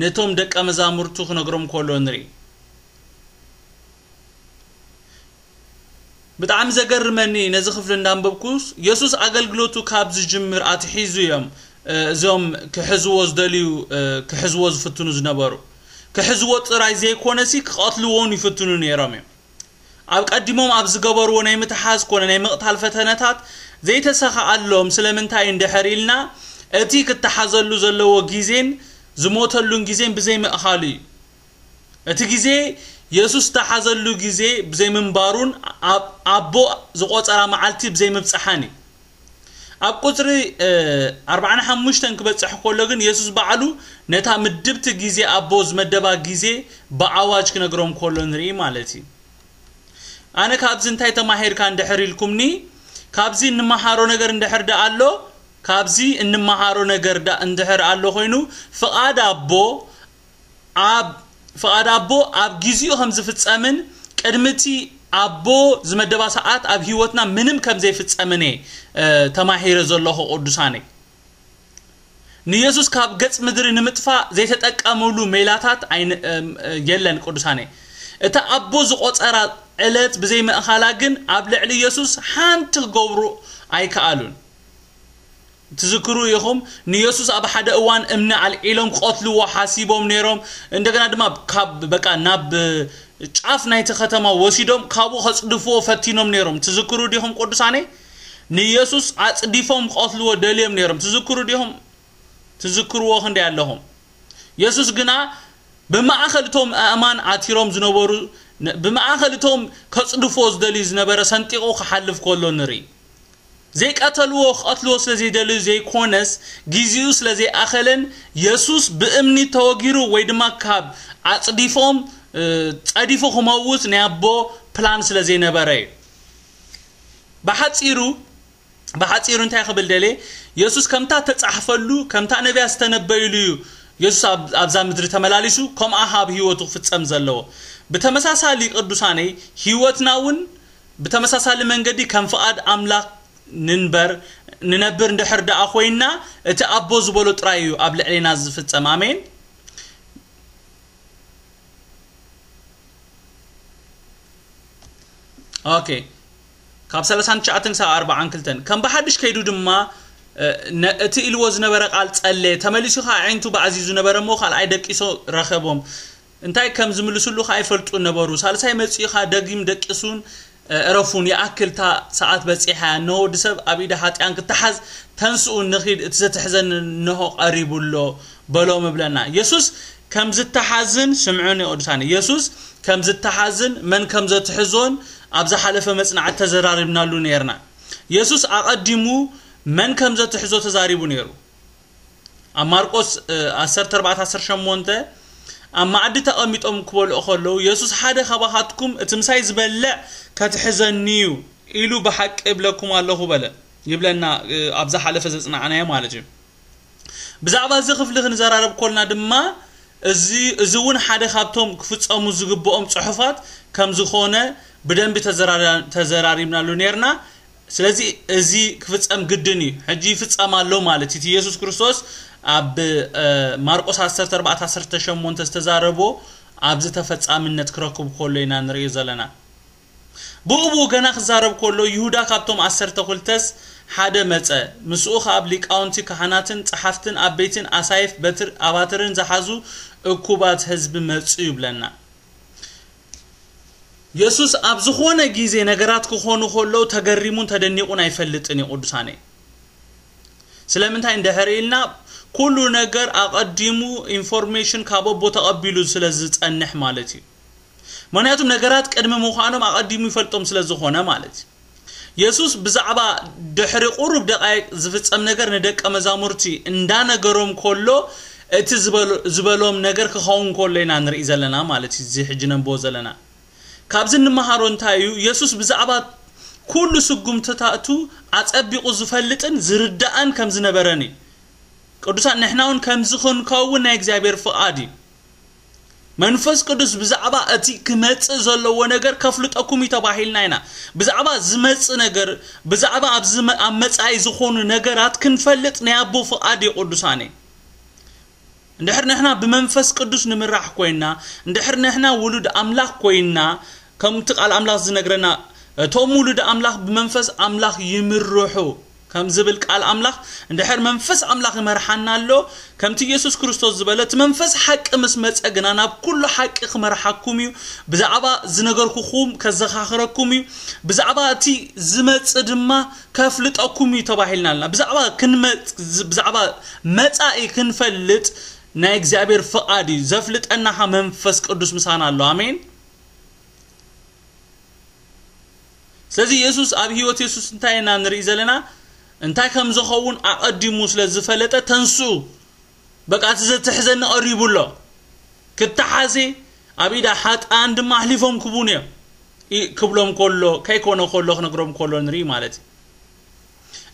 ነቶም ደቀ መዛሙርቱ ክነግሮም ከሎ ንርኢ። ብጣዕሚ ዘገርመኒ ነዚ ክፍሊ እንዳንበብኩስ የሱስ ኣገልግሎቱ ካብ ዝጅምር ኣትሒዙ እዮም እዞም ክሕዝዎ ዝደልዩ ክሕዝዎ ዝፍትኑ ዝነበሩ። ክሕዝዎ ጥራይ ዘይኮነሲ ክቐትልዎ እውን ይፍትኑ ነይሮም እዮም። ኣብ ቀዲሞም ኣብ ዝገበርዎ ናይ ምትሓዝ ኮነ ናይ ምቕታል ፈተነታት ዘይተሰኻኣሎም ስለምንታይ እንድሕር ኢልና፣ እቲ ክተሓዘሉ ዘለዎ ግዜን ዝሞተሉን ግዜን ብዘይምእኻሉ እዩ። እቲ ግዜ የሱስ ዝተሓዘሉ ግዜ ብዘይምንባሩን ኣብ ኣቦ ዝቖጸራ መዓልቲ ብዘይምብጽሓን እዩ። ኣብ ቁጽሪ ኣርባዓን ሓሙሽተን ክበጽሕ ከሎ ግን የሱስ ባዕሉ ነታ ምድብቲ ግዜ ኣቦ ዝመደባ ግዜ ብኣዋጅ ክነግሮም ከሎ ንርኢ ማለት እዩ። ኣነ ካብዚ እንታይ ተማሂርካ እንድሕር ኢልኩምኒ፣ ካብዚ እንመሃሮ ነገር እንድሕር ደኣ ኣሎ፣ ካብዚ እንመሃሮ ነገር ደኣ እንድሕር ኣሎ ኮይኑ፣ ፍቓድ ኣቦ ኣብ ፍቓድ ኣቦ ኣብ ግዜኡ ከም ዝፍጸምን ቅድሚ እቲ ኣቦ ዝመደባ ሰዓት ኣብ ህይወትና ምንም ከም ዘይፍጸምን እየ ተማሂረ ዘለኹ። ቅዱሳነይ፣ ንየሱስ ካብ ገጽ ምድሪ ንምጥፋእ ዘይተጠቀምሉ ሜላታት የለን። ቅዱሳነይ፣ እታ ኣቦ ዝቖጸራ ዕለት ብዘይምእኻላ ግን ኣብ ልዕሊ የሱስ ሓንቲ ክገብሩ ኣይከኣሉን። ትዝክሩ ኢኹም፣ ንየሱስ ኣብ ሓደ እዋን እምኒ ኣልዒሎም ክቐትልዎ ሓሲቦም ነይሮም። እንደገና ድማ ካብ በቃ ናብ ጫፍ ናይቲ ከተማ ወሲዶም ካብኡ ከጽድፍዎ ፈቲኖም ነይሮም። ትዝክሩ ዲኹም ቅዱሳነይ? ንየሱስ ኣጽዲፎም ክቐትልዎ ደልዮም ነይሮም። ትዝክሩ ዲኹም? ትዝክርዎ ክንደይ ኣለኹም? የሱስ ግና ብማእኸል እቶም ኣእማን ዓቲሮም ዝነበሩ፣ ብማእኸል እቶም ከጽድፍዎ ዝደልዩ ዝነበረ ሰንጢቑ ክሓልፍ ከሎ ንርኢ። ዘይቀተልዎ ክቐትልዎ ስለ ዘይደልዩ ዘይኮነስ፣ ግዜኡ ስለ ዘይኣኸለን፣ የሱስ ብእምኒ ተወጊሩ ወይ ድማ ካብ ኣጽዲፎም ጸዲፉ ክመውት ናይ ኣቦ ፕላን ስለ ዘይነበረ እዩ። ብሓጺሩ ብሓጺሩ እንታይ ክብል ደልየ? የሱስ ከምታ ተጻሕፈሉ፣ ከምታ ነቢያት ዝተነበዩሉ እዩ። የሱስ ኣብዛ ምድሪ ተመላሊሱ ከምኣ ኣብ ህይወቱ ክፍጸም ዘለዎ። ብተመሳሳሊ ቅዱሳነይ፣ ህይወትና እውን ብተመሳሳሊ መንገዲ ከም ፍቓድ ኣምላኽ ንንበር ንነብር እንድሕር ደኣ ኮይና፣ እቲ ኣቦ ዝበሎ ጥራይ እዩ ኣብ ልዕሌና ዝፍጸም። ኣሜን። ኦኬ፣ ካብ ሰላሳን ትሽዓተን ክሳብ ኣርባዓን ክልተን። ከም ብሓድሽ ከይዱ ድማ እቲ ኢልዎ ዝነበረ ቃል ጸለ። ተመሊሱ ኸዓ ኣዒንቱ ብኣዝዩ ዝነበረ እሞ ካልኣይ ደቂሶ ረኸቦም። እንታይ ከም ዝምልስሉ ኸዓ ይፈልጡ ነበሩ። ሳልሳይ መጺኡ ኸዓ ደጊም ደቂሱን ዕረፉን፣ ይኣክል፣ እታ ሰዓት በጺሓ፣ እነሆ ወዲ ሰብ ኣብ ኢደ ሓጢኣን ክተሓዝ፣ ተንስኡ ንኺድ፣ እቲ ዘትሕዘኒ እነሆ ቀሪቡ ኣሎ በሎም እብለና። የሱስ ከም ዝተሓዝን፣ ስምዑኒ ቅዱሳን፣ የሱስ ከም ዝተሓዝን መን ከም ዘትሕዞን ኣብ ዝሓለፈ መጽናዕቲ ተዘራሪብናሉ ነይርና። የሱስ ኣቐዲሙ መን ከም ዘትሕዞ ተዛሪቡ ነይሩ። ኣብ ማርቆስ ዓሰርተ ኣርባዕተ ዓሰርተ ሸሞንተ ኣብ መኣዲ ተቐሚጦም ክበልዑ ከለዉ፣ የሱስ ሓደ ካባኻትኩም እቲ ምሳይ ዝበልዕ ከትሕዘኒ እዩ ኢሉ ብሓቂ እብለኩም ኣለኹ በለ። ይብለና፣ ኣብ ዝሓለፈ ዘጽናዕናዮ ማለት እዩ። ብዛዕባ እዚ ክፍሊ ክንዘራረብ ኮልና ድማ፣ እዚ፣ እዚ እውን ሓደ ካብቶም ክፍጸሙ ዝግብኦም ጽሑፋት ከም ዝኾነ ብደንቢ ተዘራራ-፣ ተዘራሪብናሉ ነይርና። ስለዚ እዚ ክፍጸም ግድን እዩ። ሕጂ ይፍጸም ኣሎ ማለት እዩ። እቲ የሱስ ክርስቶስ ኣብ፣ እ፣ ማርቆስ ዓሰርተ ኣርባዕተ ዓሰርተ ሸሞንተ ዝተዛረቦ ኣብዚ ተፈጻምነት ክረክብ ከሎ ኢና ንርእዮ ዘለና። ብኡ ብኡ ገና ክዛረብ ከሎ፣ ይሁዳ ካብቶም ዓሰርተ ክልተስ ሓደ መጸ። ምስኡ ኸኣ ሊቃውንቲ ካህናትን ጸሓፍትን ዓበይትን ኣሳይፍ በትር-፣ ኣባትርን ዝሓዙ እኩባት ህዝቢ መጹ ይብለና። የሱስ ኣብ ዝኾነ ግዜ ነገራት ክኾኑ ከለዉ ተገሪሙን ተደኒቑን ኣይፈልጥን እዩ፣ ቅዱሳነይ። ስለምንታይ እንድሕር ኢልና፣ ኩሉ ነገር ኣቐዲሙ ኢንፎርሜሽን ካብ ኣቦ ተቐቢሉ ስለ ዝጸንሕ ማለት እዩ። ምኽንያቱም ነገራት ቅድሚ ምዃኖም ኣቐዲሙ ይፈልጦም ስለ ዝኾነ ማለት እዩ። የሱስ ብዛዕባ ድሕሪ ቁሩብ ደቓይቕ ዝፍጸም ነገር ንደቀ መዛሙርቲ እንዳነገሮም ከሎ፣ እቲ ዝበሎ-፣ ዝበሎም ነገር ክኸውን ከሎ ኢና ንርኢ ዘለና ማለት እዩ፣ እዚ ሕጂ ነንብቦ ዘለና። ካብዚ እንመሃሮ እንታይ እዩ? የሱስ ብዛዕባ ኩሉ ስጉምትታቱ ኣጸቢቑ ዝፈልጥን ዝርዳእን ከም ዝነበረን እዩ። ቅዱሳን፣ ንሕና እውን ከምዚ ክንከውን ናይ እግዚኣብሔር ፍቓድ እዩ። መንፈስ ቅዱስ ብዛዕባ እቲ ክመጽእ ዘለዎ ነገር ከፍልጠኩም እዩ ተባሂልና ኢና። ብዛዕባ ዝመጽእ ነገር፣ ብዛዕባ ኣብ ዝመ-፣ ኣብ መጻኢ ዝኾኑ ነገራት ክንፈልጥ ናይ ኣቦ ፍቓድ እዩ፣ ቅዱሳነይ። እንድሕር ንሕና ብመንፈስ ቅዱስ ንምራሕ ኮይና፣ እንድሕር ንሕና ውሉድ ኣምላኽ ኮይና፣ ከምቲ ቃል ኣምላኽ ዝነግረና፣ እቶም ውሉድ ኣምላኽ ብመንፈስ ኣምላኽ ይምርሑ። ከም ዝብል ቃል ኣምላኽ፣ እንድሕር መንፈስ ኣምላኽ ይመርሓና ኣሎ፣ ከምቲ ኢየሱስ ክርስቶስ ዝበለ፣ እቲ መንፈስ ሓቂ ምስ መጸ ግና ናብ ኩሉ ሓቂ ክመርሓኩም እዩ፣ ብዛዕባ ዝነገርኩኹም ከዘኻኽረኩም እዩ፣ ብዛዕባ እቲ ዝመጽእ ድማ ከፍልጠኩም እዩ ተባሂልና ኣለና። ብዛዕባ ክንመጽ-፣ ብዛዕባ መጻኢ ክንፈልጥ ናይ እግዚኣብሔር ፍቓድ እዩ። ዘፍልጠና ኸዓ መንፈስ ቅዱስ ምሳና ኣሎ። ኣሜን። ስለዚ የሱስ፣ ኣብ ህይወት የሱስ እንታይ ኢና ንርኢ ዘለና? እንታይ ከም ዝኸውን ኣቐዲሙ ስለ ዝፈለጠ፣ "ተንስኡ፣ በቃ እቲ ዘትሕዘኒ ቀሪቡ ኣሎ፣ ክተሓዜ፣ ኣብ ኢዳ ሓጥኣን ድማ ኣሕሊፎም ክቡን እዮም" ኢ-፣ ክብሎም ከሎ፣ ከይኮነ ከሎ፣ ክነግሮም ከሎ ንርኢ ማለት እዩ።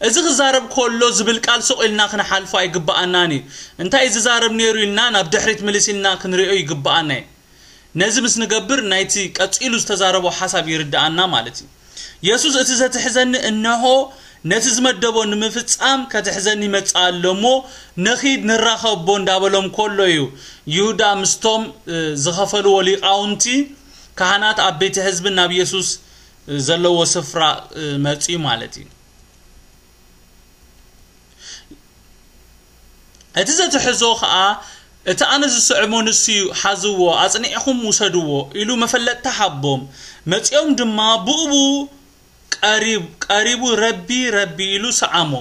እዚ ክዛረብ ከሎ ዝብል ቃል ስቕ ኢልና ክንሓልፎ ኣይግብኣናን እዩ። እንታይ እዩ ዝዛረብ ነይሩ ኢልና ናብ ድሕሪት ምልስ ኢልና ክንሪኦ ይግብኣና እዩ። ነዚ ምስ ንገብር ናይቲ ቀጺሉ ዝተዛረቦ ሓሳብ ይርድኣና ማለት እዩ። የሱስ፣ "እቲ ዘትሕዘኒ እንሆ ነቲ ዝመደቦ ንምፍጻም ከትሕዘኒ ይመጽእ ኣሎ እሞ ንኺድ ንራኸቦ" እንዳበሎም ከሎ እዩ ይሁዳ ምስቶም፣ እ፣ ዝኸፈልዎ ሊቃውንቲ ካህናት ኣብ ቤተ ህዝቢ ናብ የሱስ፣ እ፣ ዘለዎ ስፍራ፣ እ፣ መጺኡ ማለት እዩ። እቲ ዘትሕዞ ኸኣ፣ "እቲ ኣነ ዝስዕሞ ንሱ እዩ፣ ሓዝዎ፣ ኣጽኒዕኹም ውሰድዎ" ኢሉ መፈለጥታ ሃቦም። መጺኦም ድማ ብእኡ ቀሪብ-፣ ቀሪቡ፣ "ረቢ፣ ረቢ" ኢሉ ሰዓሞ።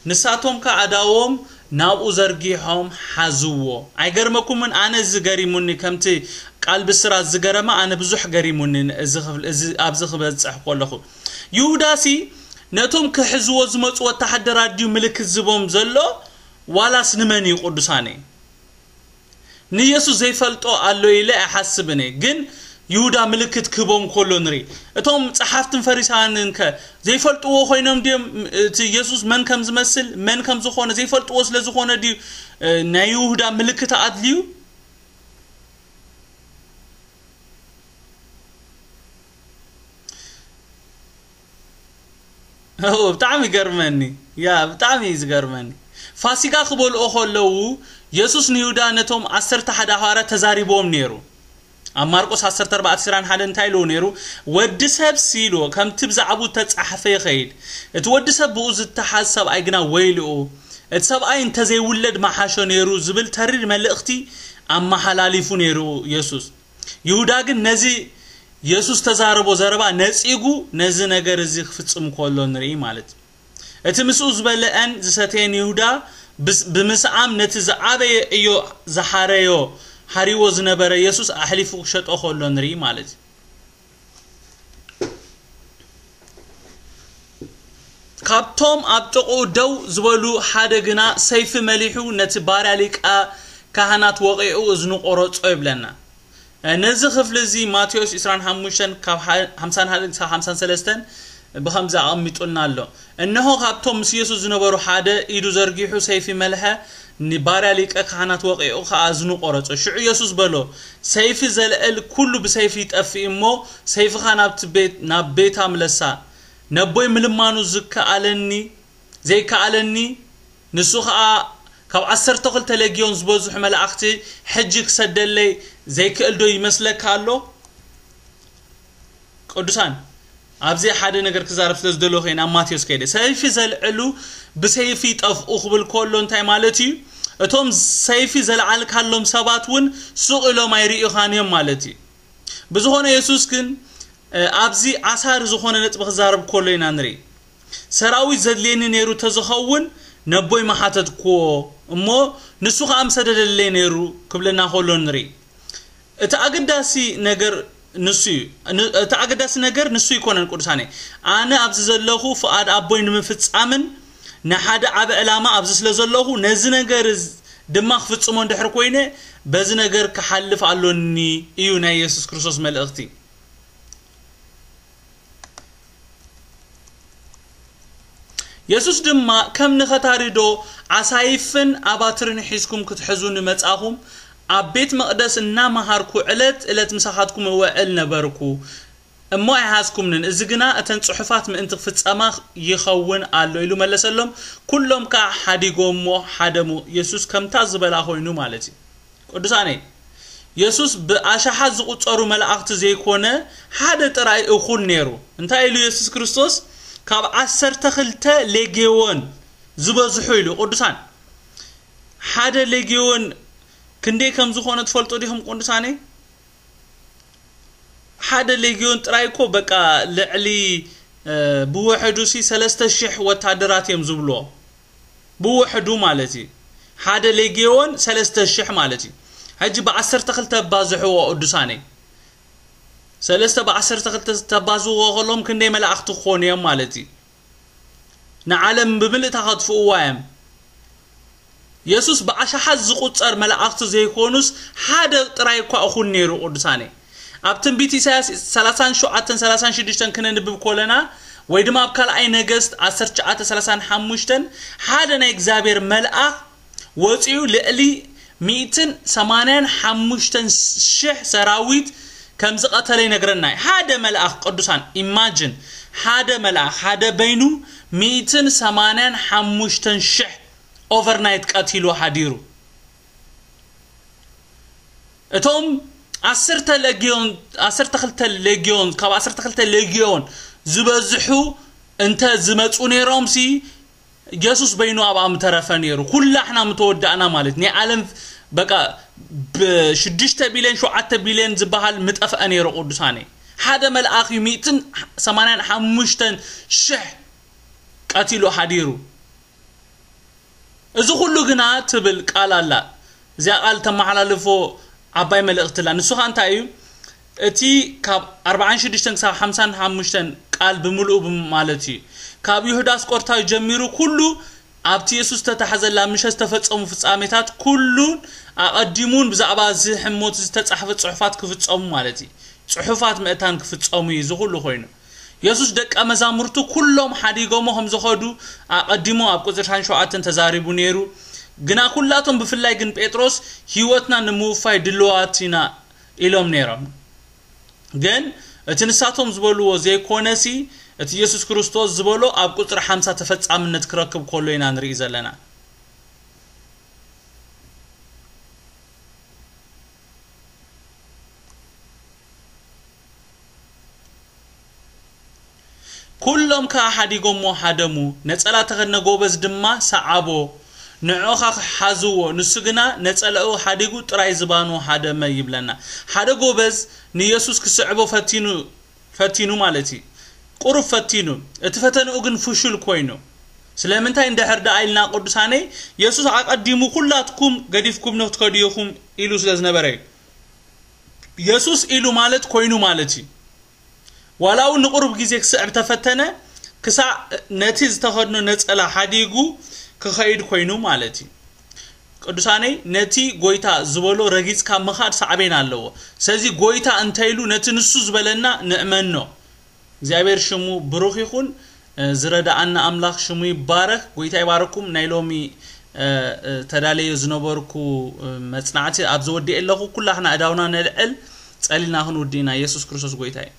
ንሳቶም ከኣ ኣእዳዎም ናብኡ ዘርጊሖም ሓዝዎ። ኣይገርመኩምን? ኣነ እዚ ገሪሙኒ፣ ከምቲ ቃል ብስራት ዝገረመ፣ ኣነ ብዙሕ ገሪሙኒ እዚ ክፍል፣ እዚ፣ ኣብዚ ክበጽሕ ከለኹ። ይሁዳሲ ነቶም ክሕዝዎ ዝመጹ ወተሃደራት ድዩ ምልክት ዝቦም ዘሎ? ዋላስ ንመን እዩ ቅዱሳነይ? ንየሱስ ዘይፈልጦ ኣሎ ኢለ ኣይሓስብን እየ። ግን ይሁዳ ምልክት ክህቦም ከሎ ንርኢ። እቶም ጸሓፍትን ፈሪሳውያንን ከ ዘይፈልጥዎ ኮይኖም ድዮም እቲ የሱስ መን ከም ዝመስል፣ መን ከም ዝኾነ ዘይፈልጥዎ ስለ ዝኾነ ድዩ፣ እ፣ ናይ ይሁዳ ምልክት ኣድልዩ? ኦ፣ ብጣዕሚ ይገርመኒ። ያ፣ ብጣዕሚ እዩ ዝገርመኒ። ፋሲጋ ክበልዑ ከለዉ፣ የሱስ ንይሁዳ ነቶም ዓሰርተ ሓደ ሃዋርያት ተዛሪብዎም ነይሩ። ኣብ ማርቆስ ዓሰርተ ኣርባዕተ ዕስራን ሓደን እንታይ ኢልዎ ነይሩ? "ወዲ ሰብሲ" ኢልዎ፣ "ከምቲ ብዛዕባኡ እተጻሕፈ ይኸይድ። እቲ ወዲ ሰብ ብኡ ዝተሓዝ ሰብኣይ ግና ወይልኡ። እቲ ሰብኣይ እንተዘይውለድ ምሓሾ ነይሩ" ዝብል ተሪር መልእኽቲ ኣመሓላሊፉ ነይሩ የሱስ። ይሁዳ ግን ነዚ የሱስ ተዛረቦ ዘረባ ነጺጉ ነዚ ነገር እዚ ክፍጽም ከሎ ንርኢ ማለት እዩ። እቲ ምስኡ ዝበልዐን ዝሰተየን ይሁዳ ብስ-፣ ብምስዓም ነቲ ዝዓበየ ዕዮ ዝሓረዮ፣ ሓሪዎ ዝነበረ የሱስ ኣሕሊፉ ክሸጦ ከሎ ንርኢ ማለት እዩ። ካብቶም ኣብ ጥቕኡ ደው ዝበሉ ሓደ ግና ሰይፊ መሊሑ ነቲ ባርያ ሊቀ ካህናት ወቒዑ እዝኑ ቆረጾ ይብለና። ነዚ ክፍሊ እዚ ማቴዎስ ዕስራን ሓሙሽተን ካብ ሓ-፣ ሓምሳን ሓደን ክሳብ ሓምሳን ሰለስተን ብኸምዚ ኣቐሚጡልና ኣሎ። እነሆ ካብቶም ምስ የሱስ ዝነበሩ ሓደ ኢዱ ዘርጊሑ ሰይፊ መልሐ፣ ንባርያ ሊቀ ካህናት ወቒዑ ኸኣ እዝኑ ቆረጾ። ሽዑ የሱስ በሎ፣ "ሰይፊ ዘልዕል ኩሉ ብሰይፊ ይጠፍእ እሞ፣ ሰይፍኻ ናብቲ ቤት-፣ ናብ ቤታ ምለሳ። ነቦይ ምልማኑ ዝከኣለኒ፣ ዘይከኣለኒ፣ ንሱ ኸኣ ካብ ዓሰርተ ክልተ ለጊዮን ዝበዝሑ መላእኽቲ ሕጂ ክሰደለይ ዘይክእል ዶ ይመስለካ ኣሎ?" ቅዱሳን፣ ኣብዚ ሓደ ነገር ክዛረብ ስለ ዝደለኹ እየ ናብ ማቴዎስ ከይደ። ሰይፊ ዘልዕሉ ብሰይፊ ይጠፍኡ ክብል ከሎ እንታይ ማለት እዩ? እቶም ሰይፊ ዘልዓልካሎም ሰባት እውን ሱቕ ኢሎም ኣይርእዩኻን እዮም ማለት እዩ። ብዝኾነ የሱስ ግን፣ እ፣ ኣብዚ ዓሳሪ ዝኾነ ነጥቢ ክዛረብ ከሎ ኢና ንርኢ። "ሰራዊት ዘድልየኒ ነይሩ ተዝኸውን ነቦይ ምሓተትክዎ እሞ ንሱ ኸኣ ምሰደደለይ ነይሩ" ክብለና ከሎ ንርኢ። እቲ ኣገዳሲ ነገር ንሱ እዩ። ን-፣ እቲ ኣገዳሲ ነገር ንሱ ኣይኮነን ቅዱሳነይ። ኣነ ኣብዚ ዘለኹ ፍቓድ ኣቦይ ንምፍጻምን ንሓደ ዓቢ ዕላማ ኣብዚ ስለ ዘለኹ ነዚ ነገር እዝ-፣ ድማ ክፍጽሞ እንድሕር ኮይነ በዚ ነገር ክሓልፍ ኣሎኒ እዩ ናይ የሱስ ክርስቶስ መልእኽቲ። የሱስ ድማ፣ "ከም ንኸታሪ ዶ ዓሳይፍን ኣባትርን ሒዝኩም ክትሕዙኒ መጻኹም? ኣብ ቤት መቕደስ እናመሃርኩ ዕለት ዕለት ምሳኻትኩም እውዕል ነበርኩ እሞ ኣይሓዝኩምንን። እዚ ግና እተን ጽሑፋት ምእንቲ ክፍጸማ ይኸውን ኣሎ" ኢሉ መለሰሎም። ኩሎም ከኣ ሓዲጎሞ ሓደሙ። የሱስ ከምታ ዝበላ ኮይኑ ማለት እዩ። ቅዱሳነይ፣ የሱስ ብኣሽሓት ዝቑጸሩ መላእኽቲ ዘይኮነ ሓደ ጥራይ እኹል ነይሩ። እንታይ ኢሉ የሱስ ክርስቶስ? ካብ ዓሰርተ ክልተ ሌጌዎን ዝበዝሑ ኢሉ። ቅዱሳን፣ ሓደ ሌጌዎን ክንደይ ከም ዝኾነ ትፈልጡ ዲኹም ቅዱሳነይ? ሓደ ሌጊዮን ጥራይ እኮ በቃ ልዕሊ ብውሕዱ ሲ ሰለስተ ሽሕ ወታደራት እዮም ዝብልዎ። ብውሕዱ ማለት እዩ። ሓደ ሌጊዮን ሰለስተ ሽሕ ማለት እዩ። ሕጂ ብዓሰርተ ክልተ ባዝሕዎ ቅዱሳነይ። ሰለስተ ብዓሰርተ ክልተ ተባዝዎ ከሎም ክንደይ መላእኽቲ ክኾኑ እዮም ማለት እዩ። ንዓለም ብምልእታ ከጥፍእዋ እዮም። የሱስ ብኣሽሓት ዝቑጸር መላእኽቲ ዘይኮኑስ ሓደ ጥራይ እኳ እኹን ነይሩ ቅዱሳነይ። ኣብ ትንቢት ኢሳያስ ሰላሳን ሸውዓተን ሰላሳን ሽዱሽተን ክነንብብ ኮለና ወይ ድማ ኣብ ካልኣይ ነገስት ዓሰርተ ትሽዓተ ሰላሳን ሓሙሽተን ሓደ ናይ እግዚኣብሔር መልኣኽ ወፂኡ ልዕሊ ሚእትን ሰማንያን ሓሙሽተን ሽሕ ሰራዊት ከም ዝቐተለ ይነግረና እዩ። ሓደ መልኣኽ ቅዱሳን ኢማጅን ሓደ መልኣኽ ሓደ በይኑ ሚእትን ሰማንያን ሓሙሽተን ሽሕ ኦቨርናይት ቀቲሉ ሓዲሩ። እቶም ዓሰርተ ሌጊዮን ዓሰርተ ክልተ ሌጊዮን ካብ ዓሰርተ ክልተ ሌጊዮን ዝበዝሑ እንተ ዝመፁ ነይሮም ሲ የሱስ በይኑ ኣብኣ ምተረፈ ነይሩ። ኩላሕና ምተወዳእና ማለት ናይ ዓለም በቃ ብሽዱሽተ ቢልዮን ሸውዓተ ቢልዮን ዝበሃል ምጠፍአ ነይሩ። ቅዱሳነይ ሓደ መልኣኽ እዩ ሚእትን ሰማንያን ሓሙሽተን ሽሕ ቀቲሉ ሓዲሩ። እዚ ኩሉ ግና ትብል ቃል ኣላ። እዚኣ ቃል ተመሓላልፎ ዓባይ መልእኽቲ ኣላ። ንሱ ኸኣ እንታይ እዩ? እቲ ካብ ኣርብዓን ሽዱሽተን ክሳብ ሓምሳን ሓሙሽተን ቃል ብምልኡ ማለት እዩ። ካብ ይሁዳ ኣስቆርታዊ ጀሚሩ ኩሉ ኣብቲ የሱስ ዝተታሕዘላ ምሸት ዝተፈጸሙ ፍጻሜታት ኩሉን ኣቐዲሙን ብዛዕባ እዚ ሕሞት ዝተጻሕፈ ጽሑፋት ክፍጸሙ ማለት እዩ። ጽሑፋት ምእታን ክፍጸሙ እዩ እዚ ኩሉ ኮይኑ። የሱስ ደቀ መዛሙርቱ ኩሎም ሓዲጎሞ ከም ዝኸዱ ኣቐዲሙ ኣብ ቁጽሪ ሸውዓተን ተዛሪቡ ነይሩ። ግና ኩላቶም ብፍላይ ግን ጴጥሮስ ህይወትና ንምውፋይ ድልዋት ኢና ኢሎም ነይሮም። ግን እቲ ንሳቶም ዝበልዎ ዘይኮነሲ እቲ የሱስ ክርስቶስ ዝበሎ ኣብ ቁጽሪ ሓምሳ ተፈጻምነት ክረክብ ከሎ ኢና ንርኢ ዘለና። ኩሎም ከኣ ሓዲጎሞ ሃደሙ፣ ነጸላ ተኸድነ ጎበዝ ድማ ሰዓቦ፣ ንዕኡ ኸኣ ሓዝዎ፣ ንሱ ግና ነጸላኡ ሓዲጉ ጥራይ ዝባኑ ሃደመ ይብለና። ሓደ ጎበዝ ንየሱስ ክስዕቦ ፈቲኑ ፈቲኑ ማለት እዩ። ቁሩብ ፈቲኑ፣ እቲ ፈተንኡ ግን ፍሹል ኮይኑ። ስለምንታይ እንድሕር ደኣ ኢልና ቅዱሳነይ፣ የሱስ ኣቐዲሙ ኩላትኩም ገዲፍኩም ንክትከዱ ኢኹም ኢሉ ስለ ዝነበረ እዩ። የሱስ ኢሉ ማለት ኮይኑ ማለት እዩ። ዋላ እውን ንቁሩብ ግዜ ክስዕብ ተፈተነ፣ ክሳዕ ነቲ ዝተኸድኖ ነጸላ ሓዲጉ ክኸይድ ኮይኑ ማለት እዩ። ቅዱሳነይ፣ ነቲ ጎይታ ዝበሎ ረጊጽካ ምኻድ ሳዕቤን ኣለዎ። ስለዚ ጎይታ እንተ ኢሉ ነቲ ንሱ ዝበለና ንእመኖ። እግዚኣብሔር ሽሙ ብሩኽ ይኹን። ዝረዳኣና ኣምላኽ ሽሙ ይባረኽ። ጎይታ ይባረኩም። ናይ ሎሚ ተዳለዮ ዝነበርኩ መጽናዕቲ ኣብ ዘወዲኤ ኣለኹ። ኩላኽና እዳውና ነልዕል፣ ጸሊልና ክንውድእና። የሱስ ክርስቶስ ጎይታ እዩ።